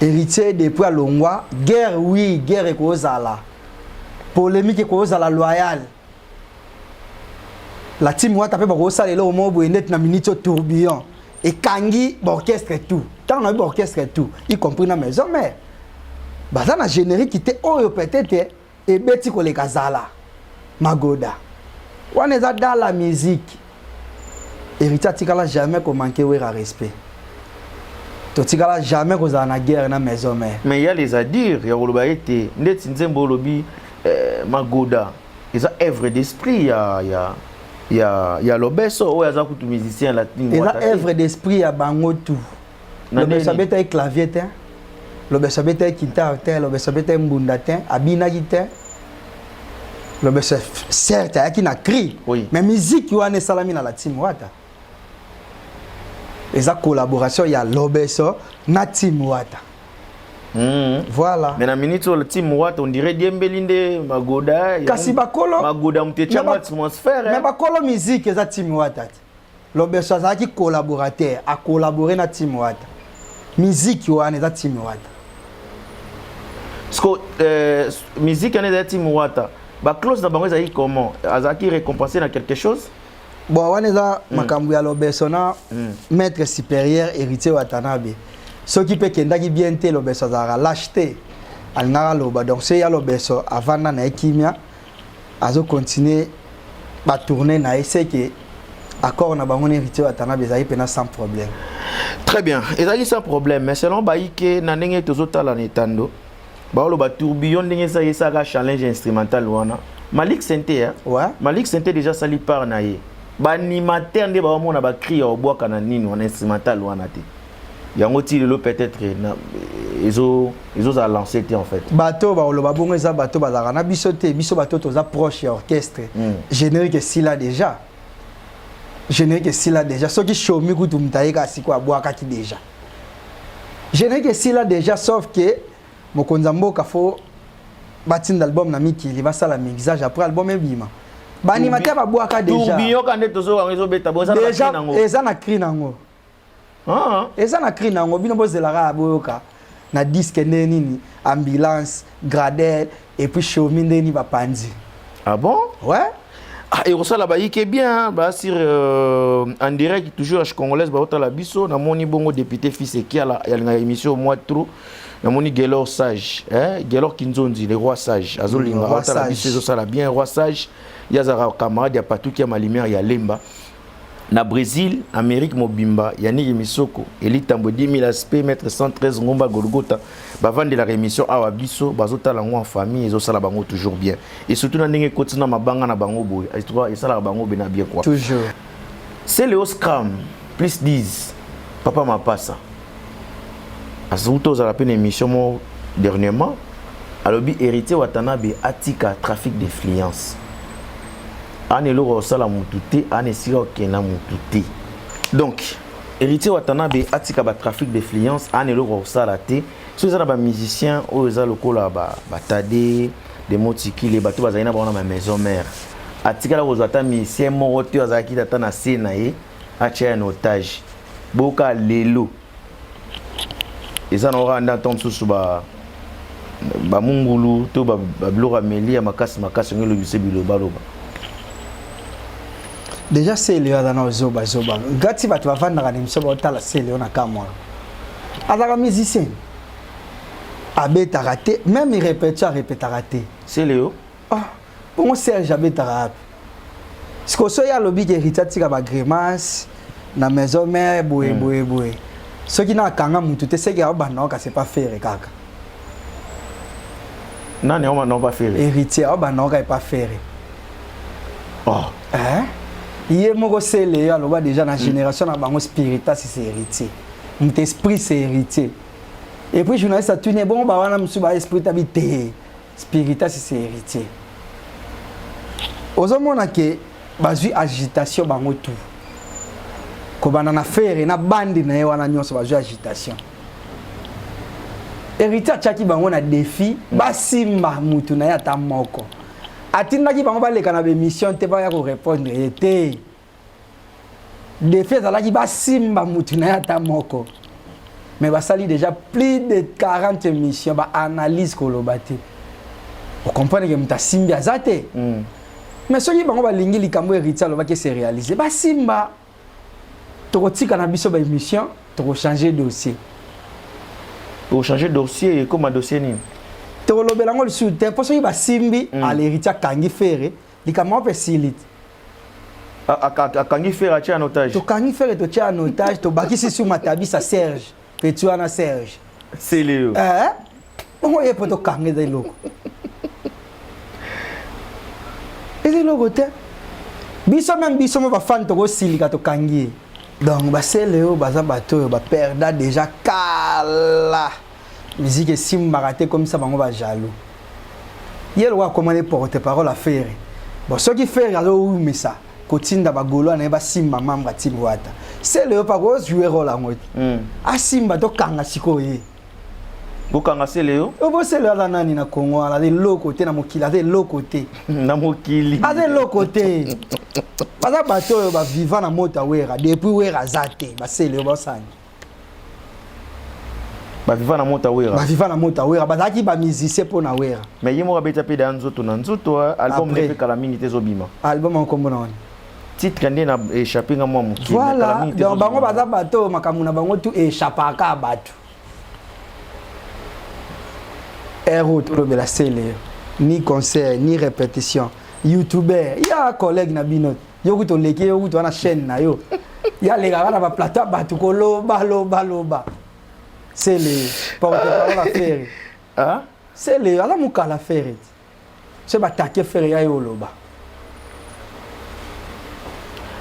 Héritier depuis alongwa, guerre, oui, guerre ekozala, polémique ekozala loyale. La team Wata mpe bakosala eloko moko boye neti na minute oyo tourbillon ekangi baorchestre tout. Ntango nayebi baorchestre tout, y compris na maison mère, baza na générique te oyo peut-être ebeti koleka zala magoda wana. Eza dans la musique, Héritier atikala jamais komanke Wera respect, totikala jamais kozala na guerre na maison mère. Mais ya les à dire ya koloba ete ndeti nzembo olobi, magoda eza œuvre d'esprit ya Lobeso oyo aza kutu musicien latin. Eza œuvre d'esprit ya bango tout. Lobeso abetaki clavier te, Lobeso abetaki guitare te, Lobeso abetaki mbunda te, abinaki te. Lobeso certes ayaki na cri, mais musique wana esalami na la team Wata. Eza collaboration ya Lobeso na team Wata. Voilà. Mais na minute oyo, team Wata, on dirait diembeli nde magoda. Kasi bakolo magoda moto etiango atmosphère. Mais bakolo musique eza team Wata te. Lobeso azalaki collaborateur, acollabore na team Wata. Musique wana eza team Wata. Parce que musique wana ezali team Wata, baclause na bango ezalaki comment? Azalaki récompensé na quelque chose? Bon, wana eza makambo ya Lobeso na maître supérieur Héritier Watanabe. Soki mpe ekendaki bien te, Lobeso azalaka lâche te, alingaka aloba. Donc soki ya Lobeso avanda na ye kimia, azocontinue batourne na ye, seke accord na bango na Héritier Watanabe ezalaki mpena sans problème. Très bien, ezalaki sans problème, mais selon bayike na ndenge tozotala na etando, baoloba tourbillon ndenge esali, esalaka challenge instrumental wana Malik Sente, hein? Ouais. Malik Sente déjà asali part na ye. Baanimateur nde baomona bacri ya obwaka na nini wana, instrumental wana te. Yango ti lelo peut-être ezozala lancé te en fait. Bato bakoloba bongo eza bato bazalaka na biso te. Biso bato toza proche ya orchestre. Générique esila déjà, générique esila déjà. Soki shomi kutu moto ayeka sikoyo, abwakaki déjà, générique esila déjà, sauf que mokonzi ya mboka fo batinda album na mikili, basala mixage, après album ebima. Baanimateur babwaka déjà. Tourbillon ka nde tozokango ezobeta bon, eza na déjà bacri nango. Eza na cri nango. Ah, eza na cri nango. Bino bozelaka, boyoka na disque nde nini, ambulance, gradel et puis shomi nde nini bapanzi. Ah bon? Ouais. Ah, ekosala bayike bien basir en direct toujours H Congolaise baotala biso. Namoni bongo député fils Ekiala yalingaka émission mwa trop. Namoni Gelor Sage, hein? Gelor Kinzonzi, le roi sage, azolinga Roi aotala sage. Biso ezosala bien. Roi sage ye azalaka camarade ya Patuki ya Malumière ya Lemba na Brésil, Amérique mobimba. Yaniki Misoko Elitambo 10 000 aspect, maître 113 Ngomba Golgota, bavandelaka émission awa biso, bazotala yango en famille, ezosala bango toujours bien et surtout na ndenge ekoti na mabanga na bango boye, esalaka bango bena bien quoi. Toujours. C'est Léo Scram plus 10 papa Mapasa azuta ozala mpe na émission mo dernièrement. Alobi Héritier Watanabe atika trafic d'influence. Ana eloko kosala mutu te, ana esika kokenda mutu te. Donc Héritier Watanabe atika ba trafic d'influence, ana eloko kosala te. So eza na ba musicien oyo eza lokola ba batade de motikile, bato bazali na bango na ba maison mère. Atikala kozwa ata musicien moko te azalaki tata na se na ye, atia ya na otage. Boka lelo eza na oka nda ntango mosusu ba bamungulu to babiloko ya meli ya makasi makasi yango elobise bilobaloba. Déjà Celeo aza na zoba zoba ngati bato bavandaka na émission baotala Celeo na kamwa, azalaka musicien, abetaka te, même répétition arépétaka te. Celeo. Ah, bongo Serge abetaka wapi? Sikoyo soki alobi ke Héritier atika bagrimace na maison mère boye boye boye, soki na akanga mutu te, seki aobanda oka c'est pas Ferre kaka. Nani aomanda opa Ferre? Héritier aobanda oka epa Ferre. Oh. Eh? Ye moko Celeo aloba déjà na génération na bango, spiritas c'est Héritier, moto esprit c'est Héritier. Et puis journaliste atuni: bongo bawana mosusu ba esprit tabi te, spiritas c'est Héritier. Ozomona ke bazwi agitation bango tout, kobanda na Ferre na bandi na ye wana nyonso bazwi agitation. Héritier atiaki bango na défi, basimba mutu na ye ata moko. Atindaki bango baleka na bémission te, baya korépondre ye te. Défi ezalaki basimba mutu na ye ata moko. Mais basali déjà plus de 40 émissions, baanalyse, koloba te, ocomprendre ke moto asimbi aza te. Mais soki bango balingi likambo Héritier alobaki se réaliser, basimba, tokotika na biso baémission, tokochange dossier. Ochange dossier, ekoma dossier nini? Tokolobela yango lisusu te, mpo soki basimbi, ala Héritier akangi Ferre, likambo yango mpe esili te. Akangi Ferre, atia en otage. Tokangi Ferre, totia en otage, tobakisi su matabisa Serge, petit wana Serge. Celeo. Eh? Bongo ye mpo tokanga, eza eloko, eza eloko te. Biso même, biso mo bafani tokosilika, tokangi ye. Donc basele oyo baza bato oyo baperda déjà kala, musique esimbaka te, komisa bango bajaloux. Ye lokola akoma ne porte parole ya Ferre, bon, soki Ferre azowumisa kotinda bagaulois na ye basimba membre atindi wata, sele oyo mpa kozwe role yango te. Asimba, tokanga sikoyo ye. Bokanga Celeo. Oyo bosele aza nani na Congo wana? Aza eloko te na mokili, aza eloko te. Na mokili. Aza eloko te. Baza bato oyo baviva na moto ya Wera. Depuis Wera aza te, basele oyo basani. Baviva na moto ya Wera. Baviva na moto ya Wera, bazalaki bamusicien mpo na Wera. Mais ye moko abeta mpe da nzoto na nzoto, album Après. nde mpe kala mingi te ezobima. Album yango nkombo na wana? Titre nde na échappé nga mwa moke, mais kala Voilà. mingi te Donc bango ezobima. baza bato oyo makambo na bango tu échappaka bato. Ere oyo tolobela Sele, ni concert ni répétition, youtuber ya collègue na bino, yo kutu oleki, yo kutu wana chaîne na yo ya alekaka na baplateau ya bato koloba loba loba. Sele porte parole ya Ferre. Ah? Sele aza mokala Ferre ti so batake Ferre ya ye oloba.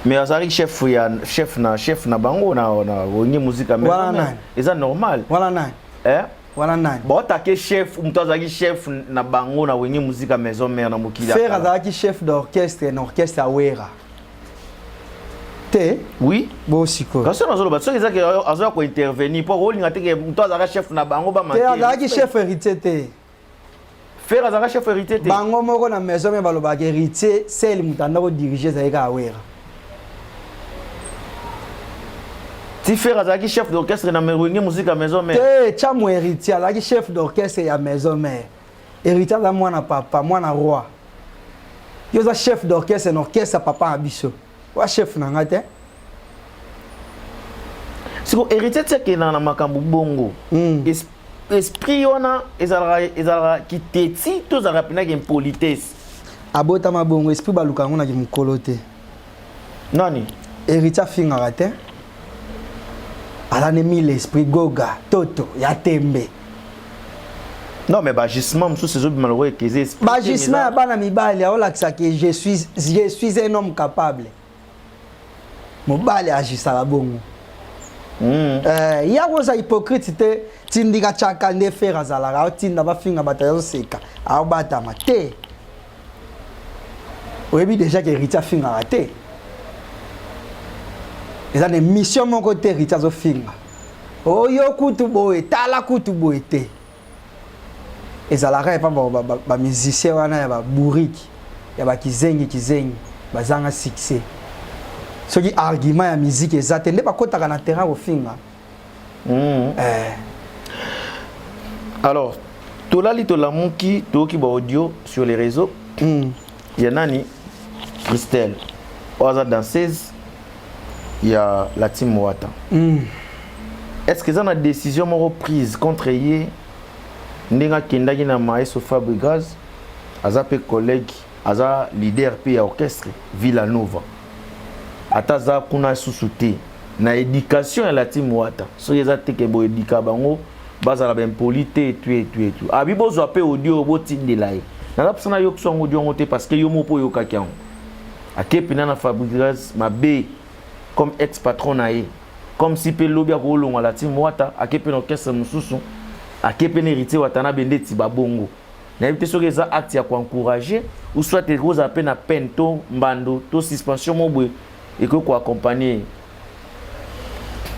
Mais azalaki chef ya chef na bango na Wenge Musica. Wana nani? Eza normal. Wana nani? Eh? Wana nani? Baotake chef, moto azalaki chef na bango na Wenge Musica Maison Mère na mokili ya Ferre kala. Azalaki chef d'orchestre na orchestre ya Wera te. Oui. Bo sikoyo. Kasi nazoloba, soki ezaki azoya kointervenir mpo olinga te ke moto azalaka chef na bango Te. Bamanke. Azalaki chef Héritier te. Ferre azalaka chef Héritier te. Bango moko na maison me balobaka Héritier sel moto anda kodirige, ezalaki kaka Wera. Ti Ferre azalaki chef d'orchestre na Wenge Musica Maison Mère. Te, tiamo Héritier azalaki chef d'orchestre ya maison mère. Héritier aza mwana papa, mwana roi. Yo oza chef d'orchestre na orchestre ya papa na biso, wa chef na nga te. Siko Héritier ti akendaka na makambo bongo, esprit wana ezalaka kiteti to ezalaka mpendaki impolitesse? Abotama bongo, esprit baluka yango naki mokolo te. Nani? Héritier afingaka te, aza ne mille esprit goga toto ya tembe. Non, mais baagissement mosusu ezobima lokola ekeze esprit te, Baagissement ya mais bana mibali aolakisa ke je suis un homme capable. Mobali agisaka bongo. Ya koza hypocrite te. Tindika tiaka nde Ferre azalaka aotinda bafinga bato, azoseka, aobatama te. Oyebi déjà ke Héritier afingaka te. Eza na émission moko te Héritier azofinga oyo kutu boye, tala kutu boye te. Ezalaka epa bamusicien wana ya babourike, ya bakizengi kizengi, bazanga succès. Soki argument ya musique eza te, nde bakɔtaka na terrain kofinga. Alors tolali, tolamuki, toyoki baaudio sur les réseaux ya nani, Christelle oyo aza danseuse ya la team Wata. Est ce que eza na décision moko prise contre ye, ndenge akendaki na maestro Fabregas, aza mpe collègue, aza leader mpe ya orchestre Villa Nova, ata aza kuna susu te na éducation ya la team Wata? Soki eza teke boye, éduquer bango bazala baimpoli te, etu etu etu abi bozwa mpe audio botindela ye. Naza mposa nayoki so yango audio yango te, parce que yo moko mpo oyokaki yango. Ake mpena na Fabregas mabe comme ex patron na ye, comme si mpe lobi akolongwa la team Wata, ake mpe na orchestre mosusu, ake mpe na Héritier Watanabe ndeti babongo. Nayebi te soki eza acte ya koencourager ou soit ekozala mpe na peine to mbando to suspension mo boye ekoki koaccompagner.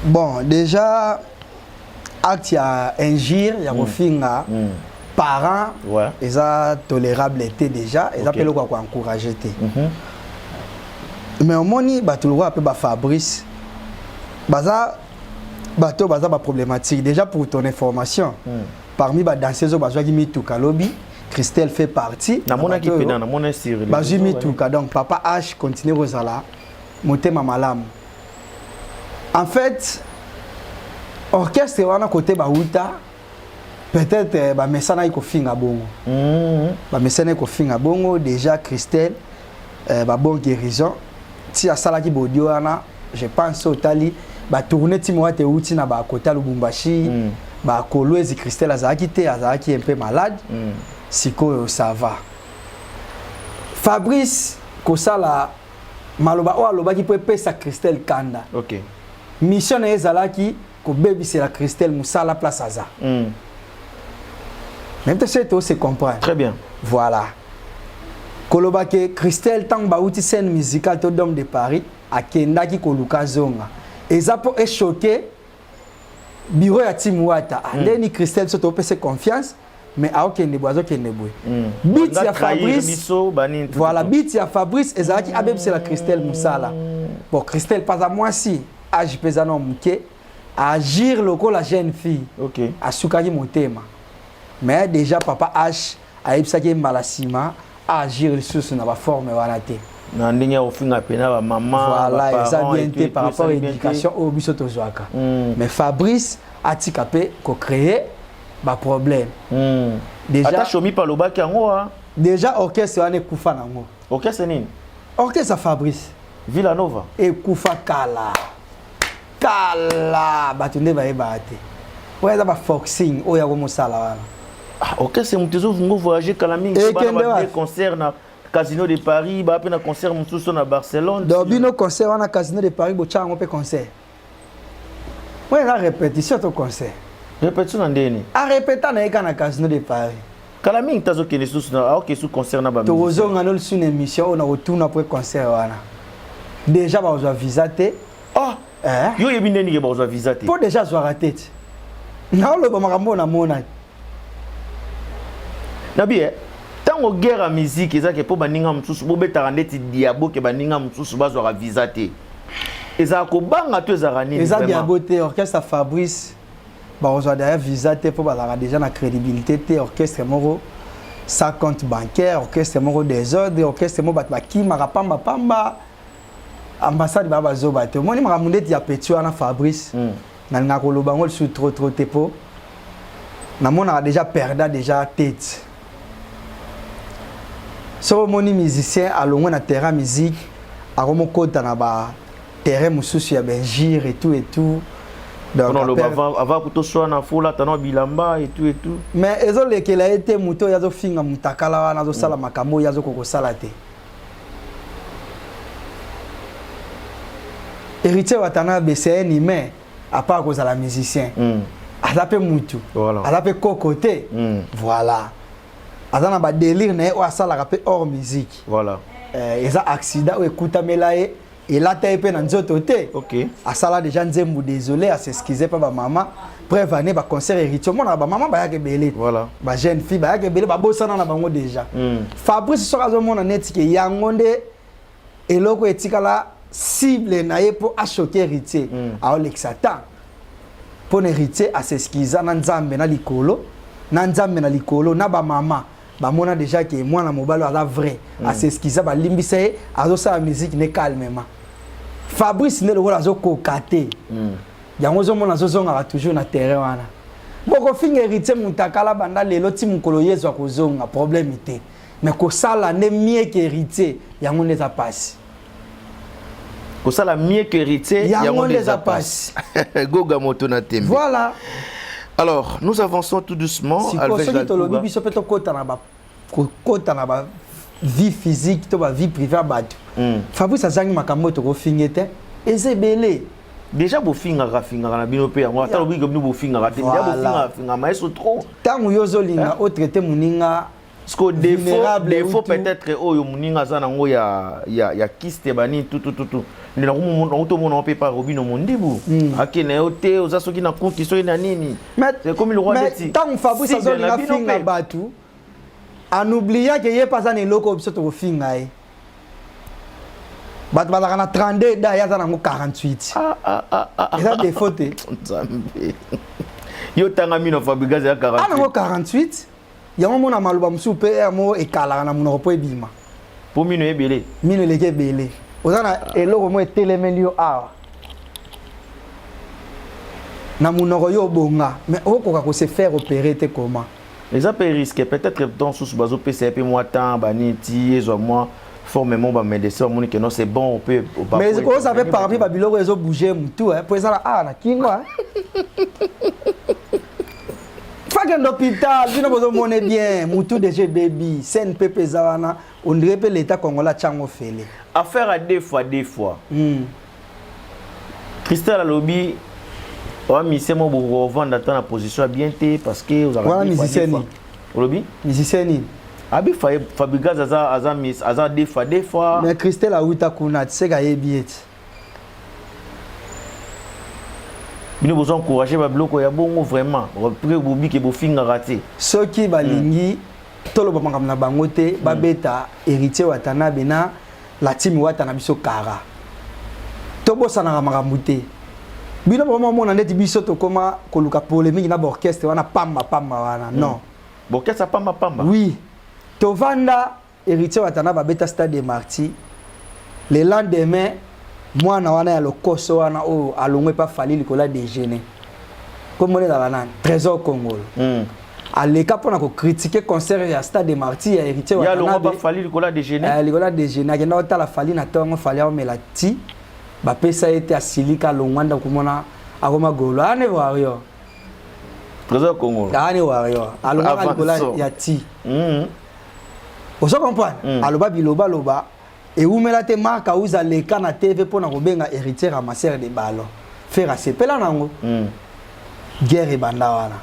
Bon, déjà acte ya injure, ya kofinga parent, eza tolérable te. Déjà eza mpe eloko ya koencourager te. Mais omoni bato lokola mpe bafabrice, baza bato baza baproblématique. Déjà, pour ton information, parmi badanseuse oyo bazwaki mituka lobi, Christelle fait partie. Namonaki mpena, namona sur les bazwi réseaux. Mituka. Donc papa H continue kozala motema malamu. En fait, orchestre wana, kote bauta, peut-être bamesanaki kofinga bongo. Bamesanaki kofinga bongo. Déjà Christelle, babon guérison ti asalaki bodio wana. Je pense otali batourne ti moko te euti na bakota Lubumbashi, bakolwezi, Christelle azalaki te, azalaki un peu malade. Sikoyo ça va. Fabrice kosala maloba oyo alobaki mpo epesa Christelle kanda. Mission na ye ezalaki kobebisela Christelle mosala place aza. Même te soki tose comprendre. Très bien. Voilà, koloba ke Christelle, ntango bauti scène musicale to Dome de Paris, akendaki koluka zonga, eza mpo echoquer bureau ya team Wata. Ndeni Christelle, so topesa confiance, mais aokende boye, azokende boye. But ya Fabrice biso banini. Voilà, but ya Fabrice ezalaki abebisela Christelle mosala. Bon, Christelle paza mwasi, age mpe eza na moke, agir lokola jeune fille. Asukaki motema. Mais déjà papa H ayebisaki ye mbala nsima agir lisusu na baforme wana te. Na ndenge ya kofinga mpena bamama. Voilà, eza bien te par rapport à éducation oyo biso tozwaka. Mais Fabrice atika mpe kocréer baproblème. Déjà ata Shomi mpe alobaki yango a. Déjà orchestre wana ekufa nango. Orchestre nini? Orchestre ya Fabrice. Villa Nova. Ekufa kala kala, bato nde bayebaka te. Oyo eza baforcing oyo yako mosala wana. Ah, orchestre moto ezovunga voyage kala mingi. Ekende wapi? Concert na Casino de Paris, baa mpe na concert mosusu na Barcelone. Donc bino concert wana Casino de Paris, botya yango mpe concert oyo eza répétition to concert? Répétition na ndeni? Arépéta na ye kaka na Casino de Paris. Kala mingi tazokende susu na aoke su concert na ba. Tokozonga no lisusu na émission oyo na kotuna après concert wana. Déjà bazwa visa te. Ah. Eh? Yo oyebi ndeni ke bazwa visa te? Mpo déjà azwaka te ti naoloba makambo oyo namonaki. Nabi e ntango guerre ya musique ezake mpo baninga mosusu bobetaka ndeti diabo ke baninga mosusu bazwaka visa te, ezalaka kobanga to ezalaka nini? Eza vraiment? Diabo te. Orchestre ya Fabrice bakozwa derrière visa te mpo bazalaka déjà na crédibilité te. Orchestre moko sans compte bancaire, orchestre moko désordre, orchestre moko bato bakimaka pamba pamba. Ambassade baa bazoba te. Omoni makambo ndeti ya petit wana Fabrice, nalingaka koloba yango lisusu trop trop te, mpo namonaka déjà perda déjà tête. Soki omoni musicien alongwe na terrain musique, akomokota na ba terrain mosusu ya bainjure et tout et tout. Donc, mpona oloba avant kutoswana fula tano bilamba et tout et tout. Mais ezolekela ye te. Moto oyo azofinga motakala wana, azosala makambo oyo azokoka kosala te. Héritier Watanabe, c'est un humain. À part kozala musicien, aza mpe mutu, aza mpe koko te. Voilà, aza na badélire na ye oyo asalaka mpe hors musique. Eza accident oyo ekutamela ye, elata ye mpe na nzoto te. Asala déjà nzembo désolé, as'excuse mpe bamama. Preuve ane baconcert Héritier, omonaka bamama bayaka ebele, bajeune fille bayaka ebele, babosana na bango déjà. Fabrice soki azomona neti ke yango nde eloko etikala cible na ye mpo achoquer Héritier, aolekisa temps. Mpo na Héritier as'excusa na Nzambe na likolo, na Nzambe na likolo, na bamama bamona déjà ke mwana mobali oyo aza vrai. As'excusa, balimbisa ye, azosala musique ne calmement. Fabrice nde lokola azokoka te, yango ozomona azozongaka toujours na terrain wana. Bokofinga Héritier Mutakala banda lelo ti mokolo Yezu akozonga, problème te. Mais kosala nde mieux ke Héritier, yango nde eza pasi. Kosala mieux que Héritier, yango nde eza pasi. Goga moto na tembe. Voilà. Alors, nous avançons tout doucement. Sikoyo soki tolobi biso mpe tokɔta na kokɔta na ba vie physique to ba vie privée ya bato, Fabrice azangi makambo oyo tokofinge te, eza ebele. Déjà bofingaka fingaka na bino mpe yango, ata lobi bino bofingaka te, déjà bofingaka fingaka mayeso trop. Ntango yo ozolinga otraite moninga Parce que défaut peut-être oyo moninga aza nango ya kyste, banini, tutututu, nde nakutomona mpe pa Robino Mondibu akende yo te, oza soki na kuki, soki na nini. C'est comme le roi. Ntango Fabrice azolinga finga bato en oubliant ke ye mpe aza na eloko oyo biso tokofinga ye, bato bazalaka na 32 da, ye aza nango 48, eza défaut te. Nzambe, yo tanga mino Fabrigas ya 48 nango 48. Yango mona maloba mosusu mpe mo ekalaka na monoko mpo ebima. Mpo mino ebele. Mino eleki ebele, oza na eloko mo etelemeli yo awa na monoko, yo obonga, mais okokoka kose faire opérer te, comment? Eza mpe risque peut-être temps susu bazopesa ye mpe mwa temps, banini, ti ezwa mwa forme mo bamédecin bamoni ke non, c'est bon, on peut. Mais oza mpe parmi babiloko ezobouge mutu mpo ezala awa na kingo, fakende hôpital. Bino bozomona bien, mutu déjà ebebi, CNPP eza wana, on dirait mpe l'état congolais atiango fele. Affaire à deux fois deux fois. Christelle alobi owa musicien mo bokovanda ata na position ya bien te parce que wana musicien nini? Olobi? Musicien nini? Abi Fabrigas aza deux fois deux fois. Mais Christelle awuta kuna, tiseka ayebi ete. Bino bozo encourage babiloko ya bongo vraiment mpe bobike bofingaka te. Soki balingi toloba makambo na bango te, babeta Héritier Watanabe na latimi wata na biso kara, tobosanaka makambo te. Bino bomomona ndeti biso tokóma koluka polémique na baorchestre wana pamba pamba wana, non. Baorchestre pamba pamba? Oui, tovanda, Héritier Watanabe abeta Stade de Martyr, le lendemain mwana wana ya lokoso wana oyo alongwe epa Fally likolo ya déjeuner, komona ezala nani, Trésor Congolo, aleka mpona kocritiquer concert ya Stade de Martyr ya Héritier. Ya longwa pa Fally likolo ya déjeuner. Likolo ya déjeuner, akenda kotala Fally na ntongo, Fally aomela ti bapesa ye te, asilika, alongwa ndako, komona akoma golo ane warrior. Trésor Congolo. Ane warrior, alongwaka likolo ya ti. Ozo comprendre? Aloba biloba loba, ewumela te, Mark Auza aleka na TV mpona kobenga Héritier ramasseur de ballon. Ferre asepela nango. Guerre ebanda wana.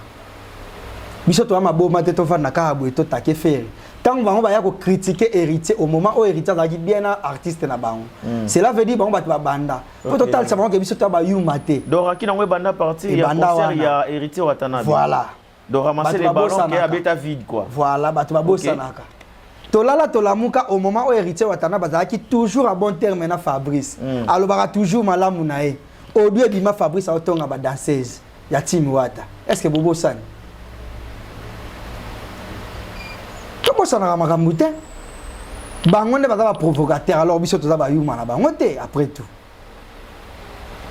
Biso toya maboma te, tovanda kaka boye, totake Ferre. Ntango bango baya kocritiquer Héritier au moment oyo Héritier azalaki bien na artiste na bango, cela veut dire bango bato babanda mpo totalisa bango ke biso toya bayuma te. Donc aki nango ebanda partir ya concert ya Héritier Watanabe. Voilà. Donc ramasser les ballons ke abeta vide quoi. Voilà, bato babosanaka. Tolala tolamuka, au moment oyo Héritier Watanabe azalaki toujours à bon terme na Fabrice, alobaka toujours malamu na ye, odu ebima Fabrice aotonga badanseuse ya team Wata. Est ce que bobosani? Tobosanaka makambo te. Bango nde baza baprovocateur, alors biso toza bayuma na bango te. Après tout,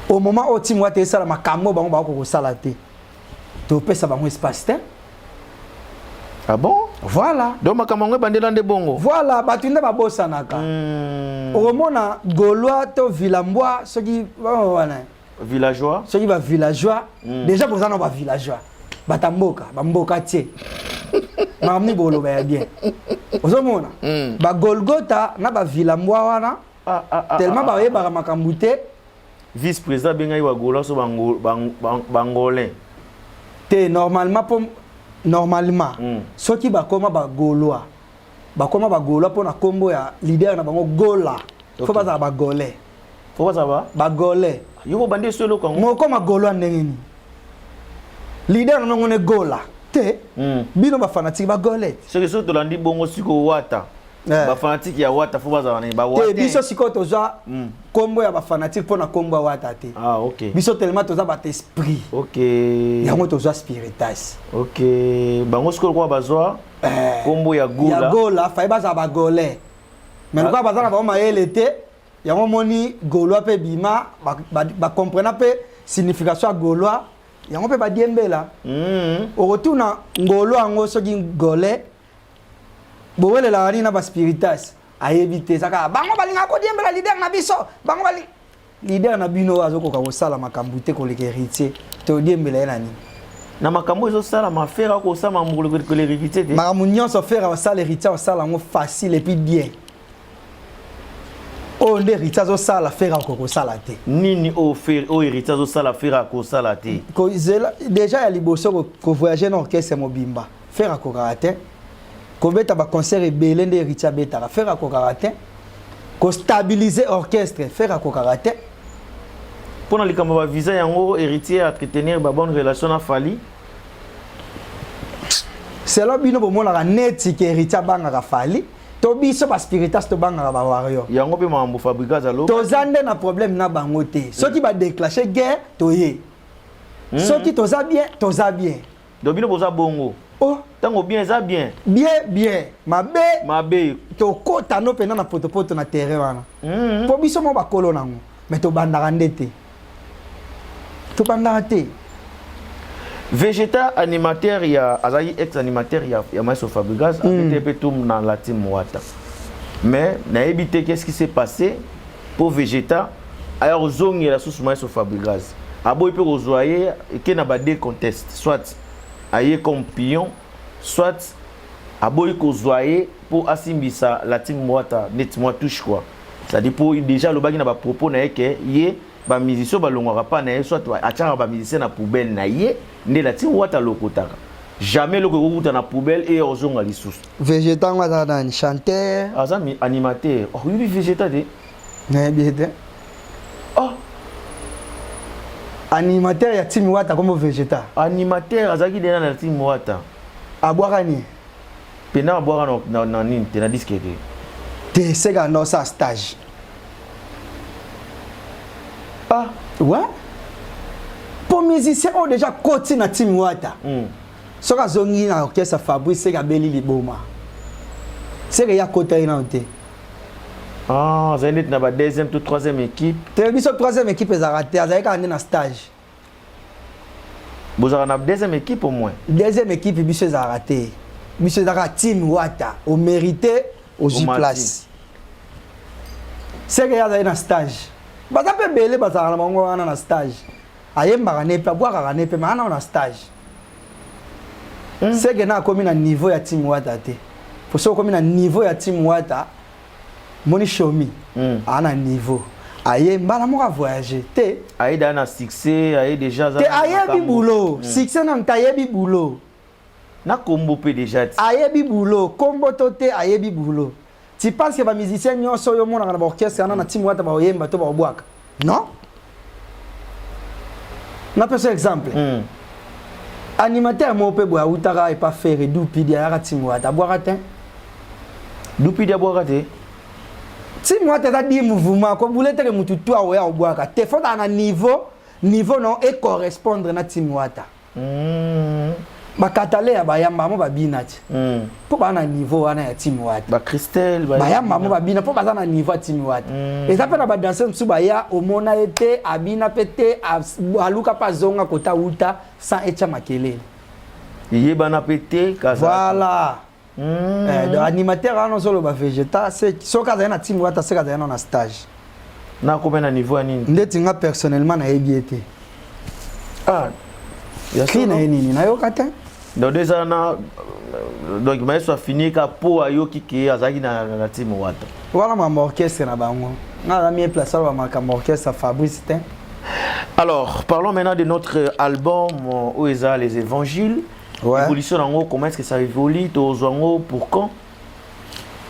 au moment oyo team Wata esala makambo, bango bakoki kosala te, topesa bango espace te. Ah bon? Voilà. Donc makambo yango ebandela nde bongo. Voilà, bato nde babosanaka. Okomona Gaulois to Villamboi, soki wana Villageois. Soki bavillageois. Déjà boza na bavillageois, bata mboka, bamboka tie makambo nini boloba ya bien. Ozomona bagolgota na bavillamboi wana, Ah, ah, ah, tellement ah, bayebaka makambo te. Vice président abengaki bagaulois so bangolais. Te, normalement, mpo normalement soki bakoma bagaulois, bakoma bagaulois mpo na nkombo ya leader na bango Gola, fo bazala bagolais. Fo bazala ba bagolais. Yo bobandi eso eloko yango. Mokoma gaulois ndenge nini? Leader na bango ne Gola te. Bino bafanatike bagolais. Soki tolandi bongo, sikoyo Wata, bafanatike ya Wata fo bazala nini? Te, biso sikoyo tozwa nkombo ya bafanatike mpo na nkombo ya Wata te. Ah, ok. Biso tellement toza bato esprit. Yango tozwa spiritas. Ok, bango sikoyo lokola bazwa nkombo ya Gola. Ya Gola, faye bazala bagolais, mais lokola baza na bango mayele te, yango omoni gaulois mpe bima bacomprena mpe signification ya gaulois, yango mpe badiembela. Okotuna ngolo yango soki golais bowelelaka nini na baspiritas, ayebi te. Eza kaka bango balingaka kodiembela leader na biso. Bango bali leader na bino oyo azokoka kosala makambo te koleka Héritier, todiembela ye na nini? Na makambo ezosalama, Ferre akosala makambo koleka Héritier te. Makambo nyonso Ferre asala, Héritier asala yango facile et puis bien. Oyo nde Héritier azosala, Ferre akoki kosala te. Nini oyo Ferre, oyo Héritier azosala, Ferre akosala te? Kozela déjà ya liboso, kovoyage na orchestre mobimba, Ferre akokaka te. Kobeta baconcert ebele nde Héritier abetaka, Ferre akokaka te. Kostabilize orchestre, Ferre akokaka te. Mpo na likambo ya bavisa yango, Héritier entretenir babonne relation na Fally. Selo bino bomonaka neti ke Héritier abangaka Fally, to biso baspiritas tobangaka bawario. Yango mpe makambo Fabregas alo. Toza nde na problème na bango te. Soki badéclenche guerre, toye. Soki toza bien, toza bien. Donc bino boza bongo. Oh. Ntango bien eza bien. Bien bien, mabe. Mabe. Tokota no mpenza na potopoto na terrain wana, mpo biso mo bakolo nango, mais tobandaka nde te, tobandaka te. Vegeta, animateur ya, azalaki ex animateur ya maestro Fabregas, abete mpe tum na la team Wata, mais nayebi te qu'est-ce qui s'est passé mpo Vegeta aya kozongela susu maestro Fabregas. Aboyi mpe kozwa ye eke na ba deux contextes: soit aye comme pion, soit aboyi kozwa ye mpo asimbisa la team Wata neti mwa touche quoi. C'est-à-dire mpo déjà alobaki na bapropos na ye ke ye bamusicien balongwaka mpa na ye, soit atiaka bamusicien na poubelle na ye nde la team Wata alokotaka jamais eloko ekokuta na poubelle e ozonga lisusu. Vegeta yango aza nani? Chanteur? Aza animateur. Oh, oyebi Vegeta te? Nayebi ye te. Oh. Animateur ya team Wata kombo Vegeta? Animateur, azalaki deja na team Wata. Abwaka nini? Mpena abwaka na nini te, na disque te. Te, seka ndo osala stage. Ah. Ouais, mpo musicien oyo déjà koti na team Wata, soki azongi na orchestre Fabrice, seke abeli liboma, seke ye akota ye nano te. Ah, azali neti na ba deuxième to troisième équipe. Te, biso troisième équipe ezalaka te. Azali kaka nde na stage. Bozalaka na deuxième équipe au moins? Deuxième équipe biso ezalaka te. Biso ezalaka team Wata, omérite, ozwi place. Seke ye azali na stage. Baza mpe ebele, bazalaka na bango wana na stage. Ayembaka ne mpe, abwakaka ne mpe, maa nao na stage. Seke na akomi na niveau ya team Wata te. Po soki okomi na niveau ya team Wata, moni shomi aa na niveau, aye mbala moko avoyage te. Aye daa na succès, aye déjà. Te, ayebi boulot. Succès nanu te, ayebi boulot. Na kombo mpe déjà ti. Ayebi boulot, kombo to te, ayebi boulot. Tu penses que bamusicien nyonso oyo omonaka na baorchestre wana na team Wata baoyemba to baobwaka? Non. Napesa exemple. Animateur moko mpe boye awutaka epa Ferre, Dupidi, ayaka team Wata, abwaka te. Dupidi abwaka te. Team Wata eza di mouvement kobule teke mutu tu aoya obwaka te. Faut na niveau no ecorrespondre na team Wata. Bakatale ya bayamba mo babina ti mpo baa na niveau wana ya team Wata. Bacristel. Bayamba mo babina mpo baza na niveau ya team Wata. Eza mpe na badanse mosusu baya, omona ye te, abina mpe te, aluka mpe azonga kota wuta sans etya makelele. Eyebana mpe te. Voilà. Donc animateur wana ozoloba Vegeta, soki azali na team Wata, seke azali nano na stage. Nakomi na niveau ya nini? Ndeti nga personnellement nayebi ye te. Ah. Cri na ye nini, nayoka te. Donc eza na, donc maestro afini ka po ayoki ke azalaki na team Wata. Wana makambo orchestre na bango. Nga aza mieux place aloba makambo orchestre Fabrice te. Alors, parlons maintenant de notre album oyo eza Les Évangiles. Évolution yango, comment est-ce que ça évolue? Tozwa yango pour quand?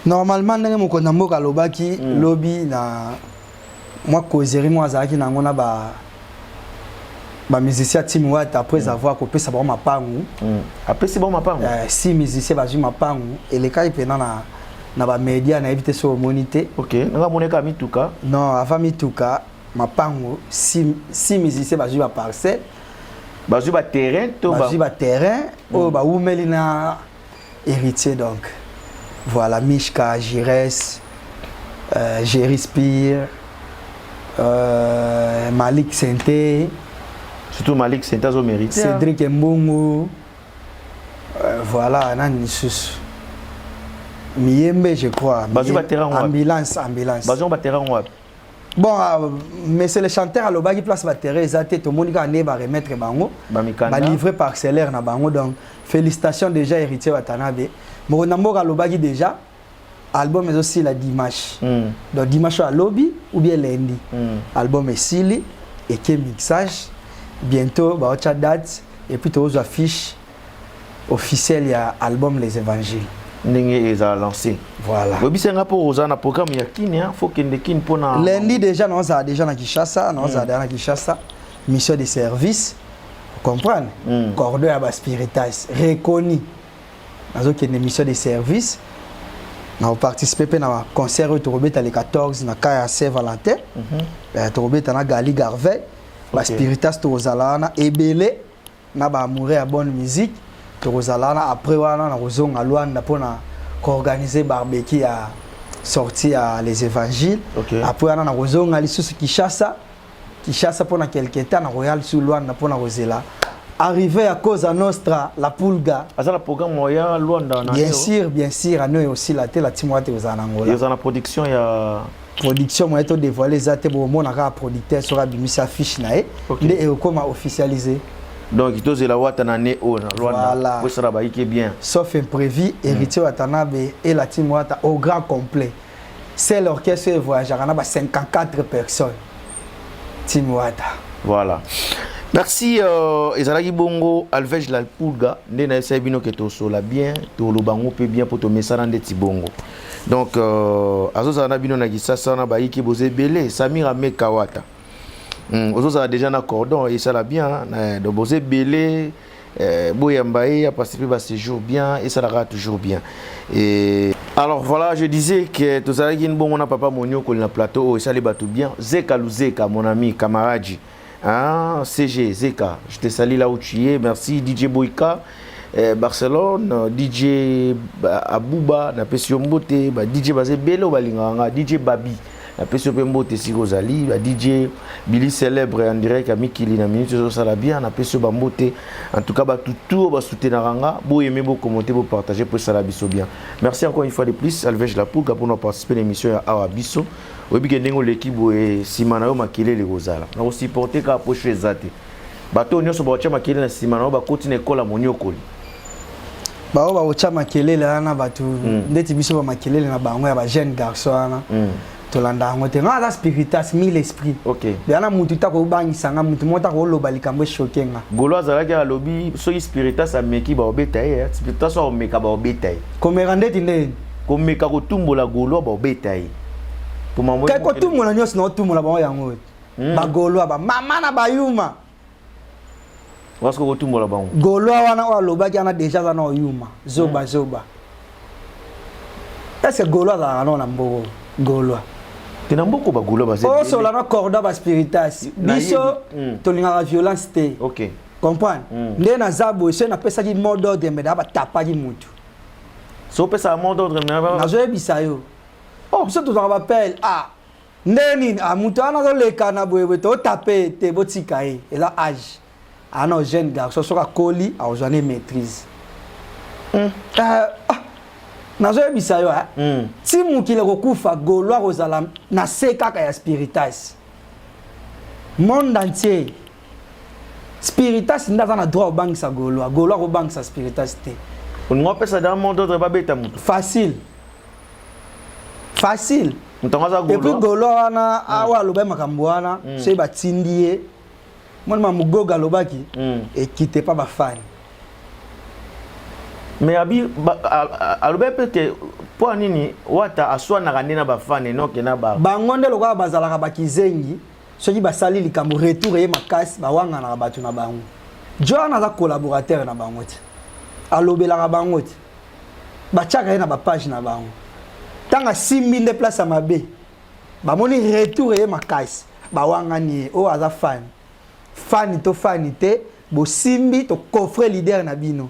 Normalement, ndenge mokonzi ya mboka alobaki lobi na mwa causerie moko azalaki nango na ba bamusicien team Wata, après avoir kopesa bango mapangu. Apesi bango mapangu? Six musicien bazwi mapangu. Elekaki mpena na bamédia, nayebi te soki omoni te. Ok, nanga moneka mituka. Non, avant mituka, mapangu. Six musicien bazwi baparcelle. Bazwi baterrain to? Bazwi baterrain oyo bawumeli na Héritier. Donc voilà, Mishka Gires, Jerry Spear, Malik Sente. Surtout Malik Sente azo mérité. Cédric Mbungu, voilà, nani lisusu? Miyembe, je crois. Bazwi baterrain wapi? Ambulance, ambulance. Bazwi baterrain wapi? Bon, mais c'est le chanteur alobaki place baterrain eza te. Tomoni kaka nde baremettre bango bamikanda, balivre parcellaire na bango. Donc félicitations déjà, Héritier Watanabe. Mokonzi na mboka alobaki déjà album ezosila dimanche. Donc dimanche oyo alobi ou bien lundi, album esili, eke mixage, bientôt baotya date et puis tozwa fiche officielle ya album Les Évangiles. Ndenge ezala lancé. Voilà. Oyebisanga mpo oza na programme ya Kini, faut kende Kini mpona Lundi déjà naozala déjà na Kinshasa, naozala déjà na Kinshasa, mission de service, comprendre, cordon ya baspiritas reconnu. Nazokende mission de service, na koparticipe mpe na concert oyo tokobeta le 14 na ka ya Saint Valentin. Tokobeta na Gali Garvey, baspiritas tokozala wana ebele na baamoureux ya bonne musique, tokozala wana. Après wana nakozonga Lwanda mpona koorganiser barbecue ya sortie ya Les Évangiles. Après wana nakozonga lisusu Kinshasa, Kinshasa mpona quelque temps, nakoya lisusu Lwanda mpona kozela arrivé ya Cosa Nostra, la Pulga. Aza na programme ya Lwanda na? Bien sûr, bien sûr. Ano osila te, la team Wata kozala na Angola. Eza na production ya? Production moye todévoile eza te. Bomona kaka producteur soki abimisi affiche na ye nde ekokoma officialisé. Donc tozela Wata na ne oyo na Lwanda? Voilà. Osala bayike bien. Sauf imprévu, Héritier Watanabe et la team Wata au grand complet, c'est l'orchestre voyageaka na ba 54 personnes, team Wata. Voilà, merci. Ezalaki bongo Alvege La Pulga nde nayebisaki bino ke tosola bien, toloba yango mpe bien mpo tomesana ndeti bongo. Donc azozala na bino na Kisasa wana, bayiki boza ebele. Samir Ameka Wata, ozozala déjà na cordon, esala bien. Donc boza ebele, boyamba ye, aparticipe baséjour bien, esalaka toujours bien. Et alors voilà, je disais que tozalaki bongo na papa Moniokoli na plateau oyo, esali bato bien. Zeka Luzeka, mon ami, camarade, hein, CG Zeka, je te salue là où tu es. Merci DJ Boyka, Barcelone, DJ Abuba, napesi yo mbote. Ba DJ baza ebele oyo balingaka nga. DJ Babi, napesi yo mpe mbote esika ozali. Ba DJ Billy Célèbre en direct ya mikili na minute ezosala bien, napesi yo bambote. En tout cas, bato tu oyo basoutenaka nga, boyeme, bokomente, bopartage po esala biso bien. Merci encore une fois de plus, Alvege La Pulga, mpona participer na émission ya Awa Biso. Oyebi ke ndenge oleki boye, nsima na yo makelele kozala na kosupporte kaka pocho eza te. Bato oyo nyonso bakotia makelele na nsima na yo bakoti na ekola moniokoli. Bao bakotya makelele wana, bato ndeti biso, bamakelele na bango ya bajeune garçon wana, tolanda yango te. Nga aza spiritas mille esprit. Yana mutu ta kobangisa nga, mutu moko ta koloba likambo echoke nga. Golo azalaki alobi soki spiritas ameki, baobeta ye. Spiritas oyo akomeka, baobeta ye. Komeka ndeti ndeni? Komeka kotumbola golo, baobeta ye. Kai kotumbola nyonso na otumbola bango yango, bagaulois, bamama na bayuma. Parce que kotumbola bango. Gaulois wana oyo alobaki wana déjà aza na oyuma zoba zoba. Est ce que gaulois azalaka nao na mboko? Gaulois? Te, na mboko bagaulois baza. Osola na cordon baspiritas, biso tolingaka violence te. Comprendre? Nde naza boye, soki napesaki mot d'ordre, mais daa batapaki mutu. So opesaka mot d'ordre? Nazoyebisa yo, biso tozwaka bapele. Ah, nde nini? Ah, moto wana azoleka na boyeboye, totape te, botika ye, eza age ana, jeune garçon. Soki akoli, akozwa ne maîtrise. Ah, nazoyebisa yo, ti mokili ekokufa, gaulois kozala na se kaka ya spiritas. Monde entier, spiritas nde aza na droit obangisa gaulois. Gaulois akobangisa spiritas te. Olingo opesa dans mot d'ordre, babeta moto? Facile, facile. Moto yango aza Et puis gaulois wana, awa alobai makambo wana, soki batindi ye. Mwana mamugoga alobaki ekite pa bafani. Mais abi alobaki mpe te mpo nini Wata aswanaka nde na bafani noke na ba bango nde lokola bazalaka bakizengi. Soki basali likambo, retour eye makasi, bawanganaka bato na bango. Jo wana aza collaborateur na bango te, alobelaka bango te, batiaka ye na bapage na bango. Ntango asimbi nde place ya mabe, bamoni retour eye makasi, bawangani ye. Oyo aza fan, fani to fani te, bosimbi tocoffre leader na bino.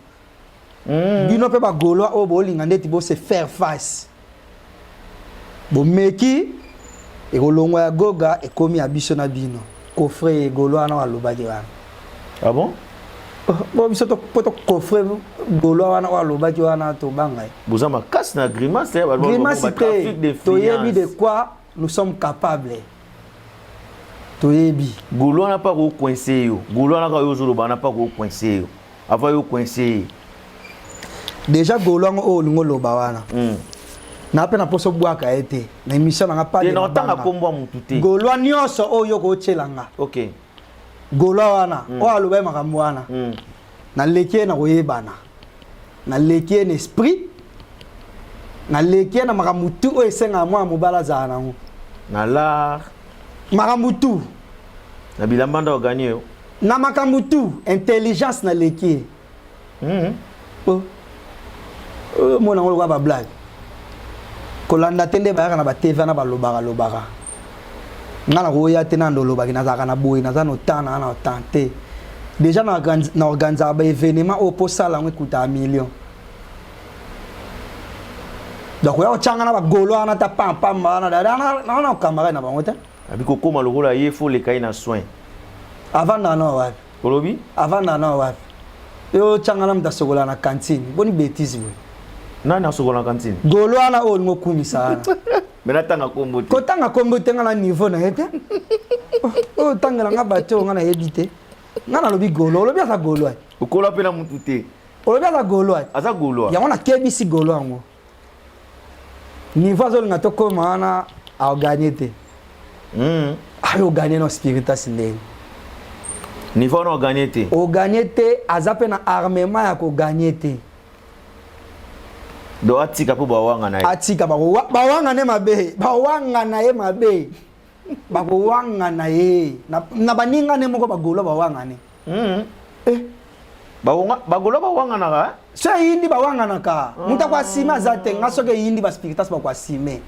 Bino mpe bagaulois oyo bolinga ndeti bose faire face, bomeki ekolongwa ya Goga, ekomi ya biso na bino. Coffre ye gaulois wana alobaki wana. Ah bon? Bo biso po tocoffre gaulois wana oyo alobaki wana, tobanga ye. Boza makasi na grimace. Grimace te, toyebi de quoi nous sommes capables, toyebi. Gaulois wana mpa kocoince yo. Gaulois wana kaka yo ozoloba wana mpa kocoince yo avant yo coince ye. Déjà gaulois yango oyo olingi oloba wana, na mpe na mposa obwaka ye te na émission nanga pa. Te, na otanga kombo ya mutu te. Gaulois nyonso oyo kotyela nga, gaulois wana oyo aloba ye makambo wana, naleki ye na koyebana, naleki ye na esprit, naleki ye na makambo tu oyo esengaka mwana mobali azala nango. Na lar. Makambo tu. Na bilamba nde oganye yo. Na makambo tu, intelligence, naleki ye. Oh. Oyo mona ngo lokola bablague, kolanda te nde bayaka na batv wana, balobaka lobaka. Nga na koya te na ndo olobaki nazalaka na boye, naza na otan naa na otan te. Déjà na organisaka baévénement oyo mpo sala yango ekutaka million. Donc oya kotyanga na bagaulois wana ta pampamba wana naa na camarade na bango te. Abi kokóma lokola ye, fo oleka ye na soin. Avandaka na wapi? Olobi? Avandaka na wapi? Yo otyanga na moto asokola na cantine, boni bétise boye? Nani asokola na cantine? Gaulois wana oyo olingi okumisa wana. Me natanga kombo te. Kotanga kombo te, nga na niveau na ye te. Oyo otangela nga bato oyo nga nayebi te. Nga nalobi gaulois, olobi aza gaulois. Okola mpe na mutu te. Olobi aza gaulois. Aza gaulois. Yango nakebisi gaulois yango, niveau azolinga tokóma wana, aoganye te. Ayo oganye na spiritas ndenge? Niveau wana oganye te. Oganye te, aza mpe na armement ya koganye te. Do atika mpo bawanga na ye. Atika, bawanga ne mabe, bawanga na ye mabe, bakowanga na ye na baninga ne moko bagaulois bawanga ne. Eh. Bagaulois bawanganaka? So eyindi, bawanganaka. Moto akoasime aza te. Nga soki eyindi, baspiritas bakoasime.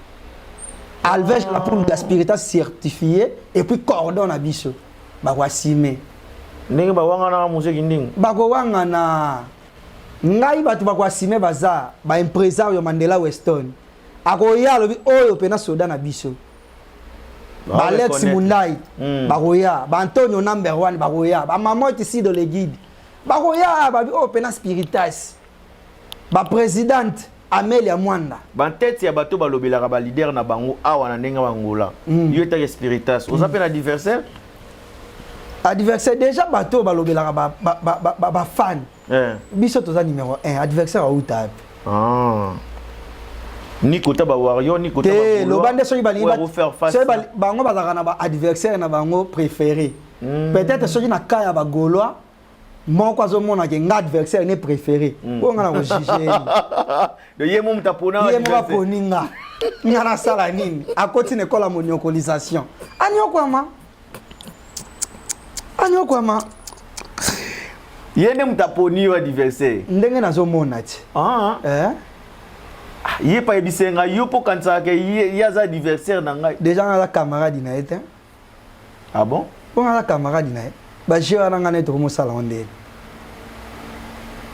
Alvege la poule ya spiritas certifié et puis cordon na biso, bakoasime. Ndenge bawanganaka mozeki ndingo. Bakowangana ngai, bato bakoasime baza baimpresario. Mandela Weston akoya, alobi oyo mpena soda na biso. Baalex Mundai bakoya, baantonio number one bakoya, bamamoti Sido le guide bakoya, babi oyo mpena spiritas, baprésidente Amelia Mwanda. Bantete ya bato balobelaka baleader na bango awa na ndenge bangola. Yo etaki spiritas, oza mpe na adversaire? Adversaire, déjà bato oyo balobelaka bafan. Biso toza numéro 1, adversaire auta wapi? Ah. Ni kota bawarrior, ni kota. Te, loba nde soki balingi bango bazalaka na baadversaire na bango préféré. Peut-être soki na cas ya bagaulois moko azomona ke nga adversaire ne préféré, oyo nga na kojuge. Ye mo moto apona. Ye moko aponi nga, nga nasala nini? Akoti na ekola moniokolisation, aniokwama, aniokwama. Ye nde moto aponi yo adversaire? Ndenge nazomona ti. Ah. Eh? Ye pa yebise ngai yo mpo kanisaka ke ye aza adversaire na ngai. Déjà nga aza camarade na ye te. Ah bon? Mpo nga aza camarade na ye, baje wana nga nde tokomosala ngo ndeni.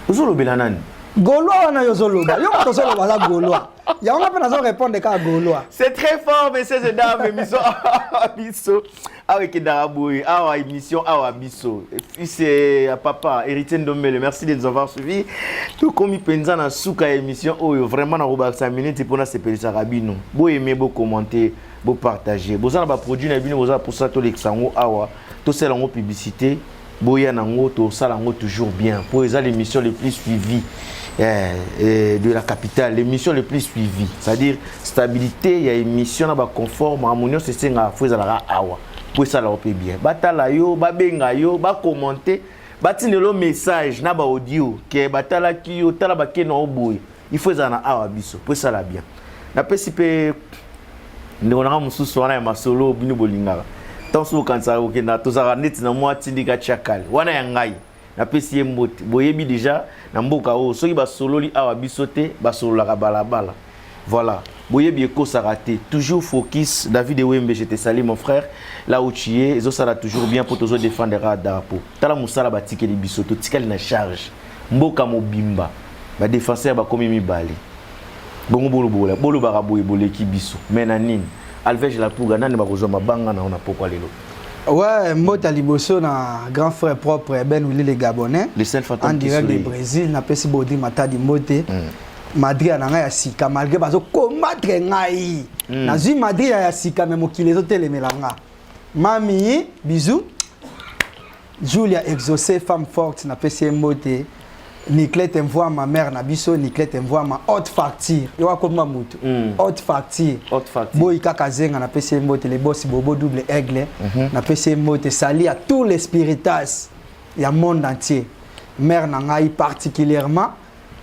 Ozolobela nani? Gaulois wana yo ozoloba, yo moto ozoloba aza gaulois, yango nga mpe nazo répondre kaka gaulois. C'est très fort, messieurs et dames. Émission awa biso awa ekendaka boye awa, émission awa biso, fils ya papa Héritier Ndombele, merci de nous avoir suivis. Tokomi mpenza na suka ya émission oyo. Vraiment nakobakisa minute mpona sepelisaka bino. Boyeme, bocommenter, bopartage. Boza na baproduit na bino, boza na mposa tolekisa yango awa, tosala yango publicité, boya nango, tosala yango toujours bien, mpo eza l'émission le plus suivie de la capitale, l'émission le plus suivie, c'est-à-dire stabilité ya émission na baconfort, makambo nyonso esengaka fo ezalaka awa. Po esala mpe bien, batala yo, babenga yo, bacommenter, batindela yo message na baaudio ke batalaki yo, tala bake na yo boye. Il faut ezala na Awa Biso po esala bien. Napesi mpe ndeko nanga mosusu wana ya masolo. Bino bolingaka ntango soki okanisaka kokenda, tozalaka neti na mwa tindika tiakale wana ya ngai. Napesi ye mbote. Boyebi déjà na mboka oyo, soki basololi Awa Biso te, basololaka balabala. Voilà, boyebi ekosaka te. Toujours focus. David Ewembe, je te salue, mon frère, là où tu es. Ezosala toujours bien mpo tozodéfendre drapeau. Tala mosala batikeli biso, totikali na charge mboka mobimba. Badéfenseur bakomi mibale bongo, bolobola bolobaka boye, boleki biso me na nini? Alvege la Puga, nani bakozwa mabanga na ona pokwa lelo? Ouais, mbote liboso na grand frère propre Ben Willy le Gabonais. Le seul fantôme en direct qui de Brésil. Napesi Baudry Matadi mbote. Madrid na ngai ya sika, malgré bazokombattre ngai. Nazwi Madrid ya sika, me mokili ezotelemela nga. Mami, bisou. Julia Exaucé, femme forte, napesi ye mbote. Niclette Mvoama, mère na biso Niclette Mvoama, haute facture, yo akoma mutu. Haute facture. Haute facture. Boyi kaka zenga, napesi ye mbote. Le boss Bobo Double Aigle, napesi ye mbote. Sali à tous les spiritas ya monde entier, mère na ngai particulièrement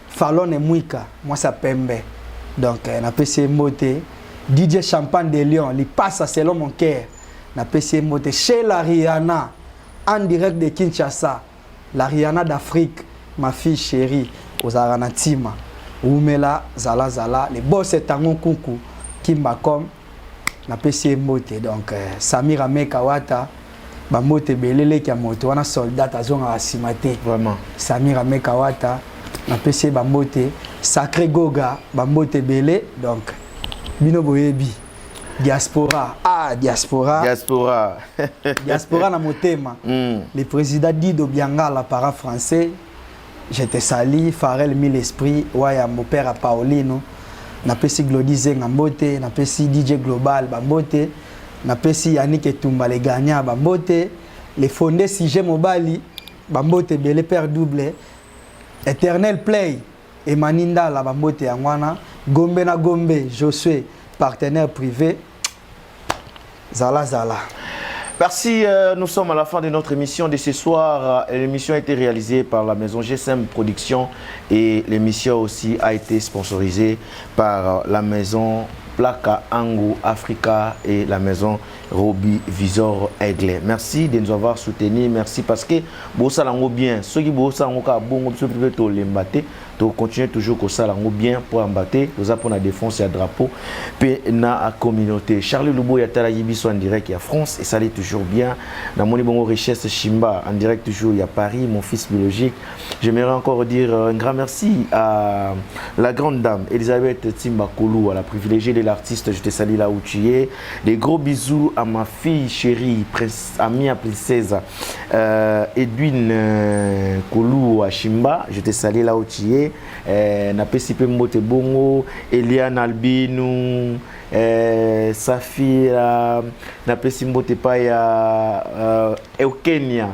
Falone Mwika, mwasi ya pembe. Donc napesi ye mbote. DJ Champagne de Lyon, lipasa selon mon cœur, napesi ye mbote. Chez la Rihanna, en direct de Kinshasa, la Rihanna d'Afrique, ma fille chérie, ozalaka na ntima, umela zala zala. Le boss etango nkunku Kimbacom, napesi ye mbote. Donc Samir Ameka Wata, bambote ebele. Leki ya moto wana, soldat azongaka nsima te. Vraiment. Samir Ameka Wata, napesi ye bambote. Sacré Goga, bambote ebele. Donc bino boyebi diaspora, ah, diaspora. Diaspora. Diaspora na motema. Le président Dido Biangala, para français, je te salue. Farel Mille Esprit Waya, mon père à Paolino, napesi Glodi Zenga mbote, napesi DJ Global bambote, napesi Yannick Etumba le gagnant bambote, le fondé sujet mobali bambote ebele, père double éternel play Emani Ndala, bambote yango wana. Gombe na Gombe, Josué, partenaire privé, zala zala. Merci, nous sommes à la fin de notre émission de ce soir. L'émission a été réalisée par la maison GSM Production et l'émission aussi a été sponsorisée par la maison Placa Ango Africa et la maison Roby Visor Aigle. Merci de nous avoir soutenus. Merci parce que bosalango bien. Ceux qui bosalango ka bongo biso pe to lembate, to continuer toujours kosalango bien pour embattre, nous pour la défense ya drapeau pe na communauté. Charlie Lubo ya tala biso en direct ya France et ça allait toujours bien. Na moni bongo Richesse Chimba en direct toujours ya Paris, mon fils biologique. J'aimerais encore dire un grand merci à la grande dame Elisabeth Timba Koulou, à la privilégiée de l'artiste, je te salue là où tu es. Des gros bisous à ma fille chérie, Amia Princesse, Edwin Koulou à Chimba, je te salue là où tu es. Napesi pe mbote bongo, Eliane Albinou, Safira, napesi mbote pa ya Eukenia.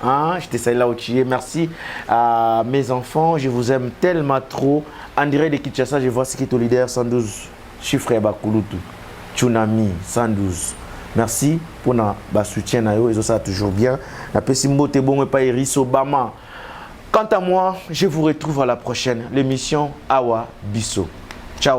Hein, je te salue là où tu es. Merci à mes enfants. Je vous aime tellement trop. En direct de Kinshasa, je vois ce qui est au leader 112. Chiffre ya Bakulutu. Tsunami 112. Merci pour le soutien. Et ça toujours bien. Napesi mbote bongo pa Iris Obama. Quant à moi, je vous retrouve à la prochaine. L'émission Awa Biso. Ciao.